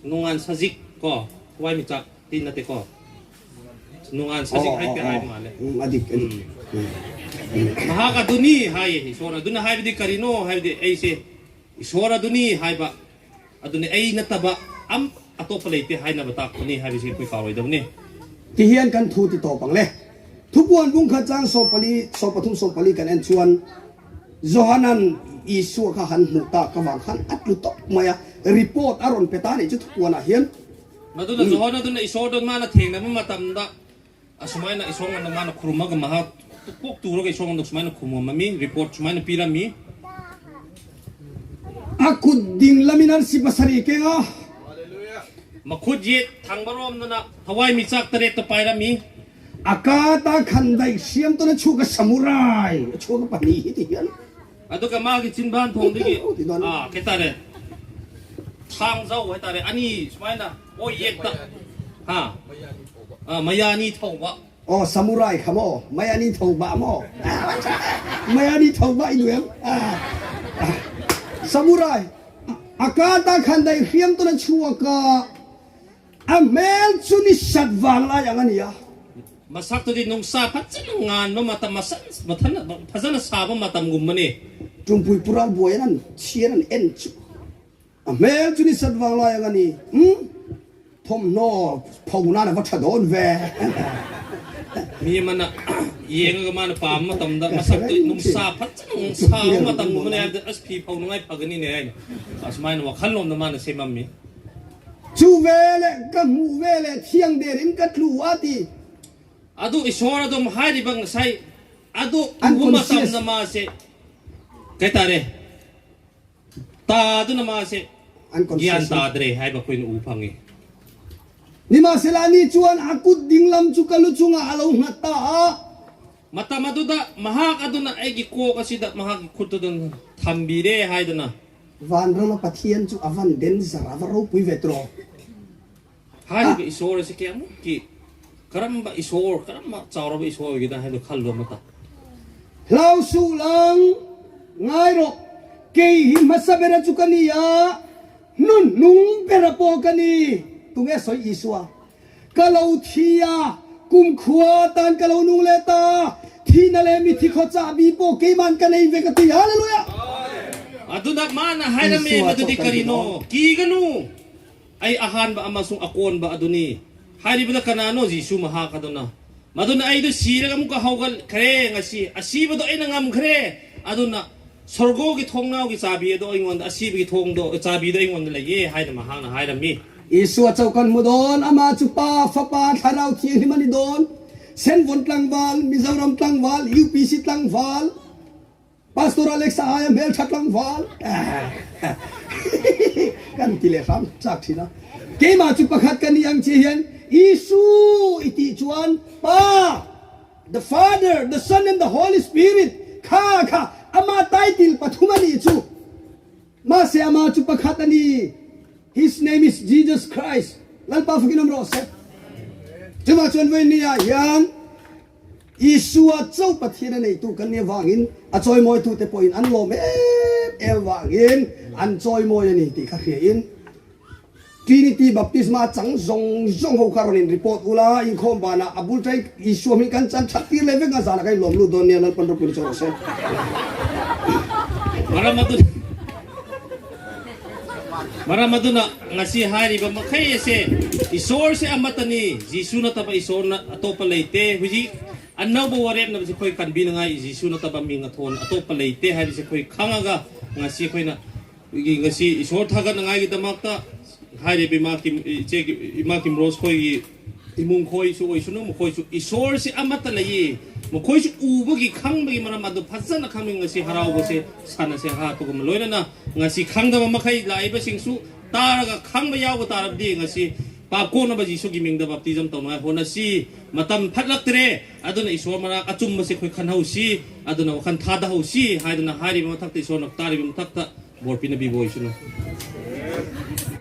nongan sajik ko wai mi chak tin na te ko nongan sajik hai pe hai ma le adik adik mahak aduni haye isor aduna haibadi karino haibadi aise isor aduni haiba aduni ai nataba am atopa leite hainaba takpani haibisi koi karoidabni. Ti hian kan thu ti tawp ang le. Thupuan bung khat chang 14 13 14 kan en chuan Johanan Isua kha han hmuh tak avang khan a tlu tawp mai a, report a rawn pe ta nih chu thupuan ah hian. Maduna Johana duna Isor don mana theng na ma tam da asumaina Isor ngan mana khuruma ga maha ꯀꯣꯛ ꯇꯨꯔꯒ ꯏꯁꯣꯔꯉꯣꯟꯗ ꯁꯨꯃꯥꯏꯅ ꯈꯨꯝꯃꯝꯃꯤ ꯔꯤꯄꯣꯔꯠ ꯁꯨꯃꯥꯏꯅ ꯄꯤꯔꯝꯃꯤ A kut ding lamin arsi pasarih keng a. Makhut yet thangbaromdana thawai michak taretta pairami. A ka ta khandaih hriam tawn a chhuak a samurai a chhuak a pahnih hi ti hian. Aduka magi chinban thongdigi a ketare thangzau haitare ani sumaina oi yetta ha mayani thauba. Aw samurai kha maw mayani thauba maw mayani thauba i nuam samurai a ka ta khandaih hriam tawn a chhuak a. A hmel chu ni sat vang lai ang a ni a. Masak tu di nungsa phachin ngan ma matam masan mathan phazana sa ma matam gum mani. Tumpui pural buai an chhiar an en chu a hmel chu ni sat vang lai ang a ni. Umm thawmhnaw pho nan a va tha dawn ve. Mi mana yeng ga mana pam matam da masak tu nungsa phachin sa ma matam gum mani as phi pho ngai phagani ne ai. Asmain wa khan lom na mana semam mi. Chu veleh ka hmuh veleh thiang derin ka tlu a ti. Adu Isawr adum hairiba ngasai adu uba matam na ma se kaitare ta adu na ma se gyan ta dre haiba khoin u phangi. Nimahsela ni chuan a kut dinglam chu ka lu chungah a lo nghat ta a. Matam aduda mahak aduna aigi kok asida mahak khutudun thambire haiduna. Vanrama Pathian chu a van den zar a va ropui ve tawh. Hariba Isawr ase kiyamuk ki karamba Isawr karamba chauraba Isawr oigida haidu khallo mata. Hlau suh lang ngai rawh, kei hi hmasa bera chu ka ni a, hnun hnung bera pawh ka ni. Tunge sawi Isua? Ka lo thi a, kumkhua tan ka lo nung leh ta, thihna leh mithi khaw chahbi pawh keiman ka nei ve ka ti. Hallelujah! Adunak mana hairame madudi karino kiganu ai ahan ba amasung akon ba aduni hairibada kanano Jisu maha kaduna maduna aidu siraga muka haugal khre ngasi asibado aina ngam khre aduna sorgogi thongnau gi chabi ado aingonda asibigi thongdo chabi do aingonda laiye haida mahana hairami. Isua cho kan hmu dawn, Amah chu Pa, Fapa, Thlarau Thianghlim a ni dawn. Senvawn tlangval, Mizoram tlangval, UPC tlangval, Pastor Alex a aia hmeltha tlangval kan ti leh hram chak thin a. Keimah chu pakhat ka ni ang che hian Isu i tih chuan Pa, the Father, the Son and the Holy Spirit kha kha Amah title pathum a nih chu. Mahse amah chu pakhat a ni. His name is Jesus Christ. Lalpa fakin awm rawh se. Chuvah chuan vawi ni ah hian Isua cho Pathian a neitu kan nih avangin a chawimawitu te pawhin an lawm em em avangin an chawimawi a ni tih kha hria in Trinity Baptisma chang zawng zawng ho kha rawn in report ula inkhawm banah a bul ṭai Isua hming kan chan ṭhat tir leh vek a zanah kan in lawm lut dawn nia Lalpan ropui chu rawh se. Maram aduna ngasi hairiba makhai ase Isor se amatani Jisu nataba Isor na atopa leite huji anauba warep na se khoi kanbi na ngai Jisu nataba ming athon atopa leite hairi se khoi khangaga ngasi khoi na ngasi Isor thagatnangaigidamaqta ꯍꯥꯏꯔꯤꯕ ꯏꯃꯥ ꯀꯤꯝ ꯏꯆꯦ ꯏꯃꯥ ꯀꯤꯝꯔꯣꯁ ꯈꯣꯏꯒꯤ ꯏꯃꯨꯡ ꯈꯣꯏꯁꯨ ꯑꯣꯏꯁꯅꯨ ꯃꯈꯣꯏꯁꯨ ꯏꯁꯣꯔꯁꯤ ꯑꯃꯠꯇ ꯂꯩꯌꯦ ꯃꯈꯣꯏꯁꯨ ꯎꯕꯒꯤ ꯈꯪꯕꯒꯤ ꯃꯔꯝ ꯑꯗꯨ ꯐꯖꯅ ꯈꯪꯃꯤ ꯉꯁꯤ ꯍꯔꯥꯎꯕꯁꯦ ꯁꯥꯟꯅꯁꯦ ꯍꯥꯞꯄꯒꯨꯝꯕ ꯂꯣꯏꯅꯅ ꯉꯁꯤ ꯈꯪꯗꯕ ꯃꯈꯩ ꯂꯥꯛꯏꯕꯁꯤꯡꯁꯨ ꯇꯥꯔꯒ ꯈꯪꯕ ꯌꯥꯎꯕ ꯇꯥꯔꯕꯗꯤ ꯉꯁꯤ ꯄꯥꯞ ꯀꯣꯛꯅꯕ ꯖꯤꯁꯨꯒꯤ ꯃꯤꯡꯗ ꯕꯥꯞꯇꯤꯖꯝ ꯇꯧꯅꯉꯥꯏ ꯍꯣꯠꯅꯁꯤ ꯃꯇꯝ ꯐꯠꯂꯛꯇ꯭ꯔꯦ ꯑꯗꯨꯅ ꯏꯁꯣꯔ ꯃꯅꯥꯛ ꯑꯆꯨꯝꯕꯁꯤ ꯑꯩꯈꯣꯏ ꯈꯟꯍꯧꯁꯤ ꯑꯗꯨꯅ ꯋꯥꯈꯜ ꯊꯥꯗꯍꯧꯁꯤ ꯍꯥꯏꯗꯅ ꯍꯥꯏꯔꯤꯕ ꯃꯊꯛꯇ ꯏꯁꯣꯔꯅ ꯇꯥꯔꯤꯕ ꯃꯊꯛꯇ ꯕꯣꯔ ꯄꯤꯅꯕꯤꯕ ꯑꯣꯏꯁꯅꯨ.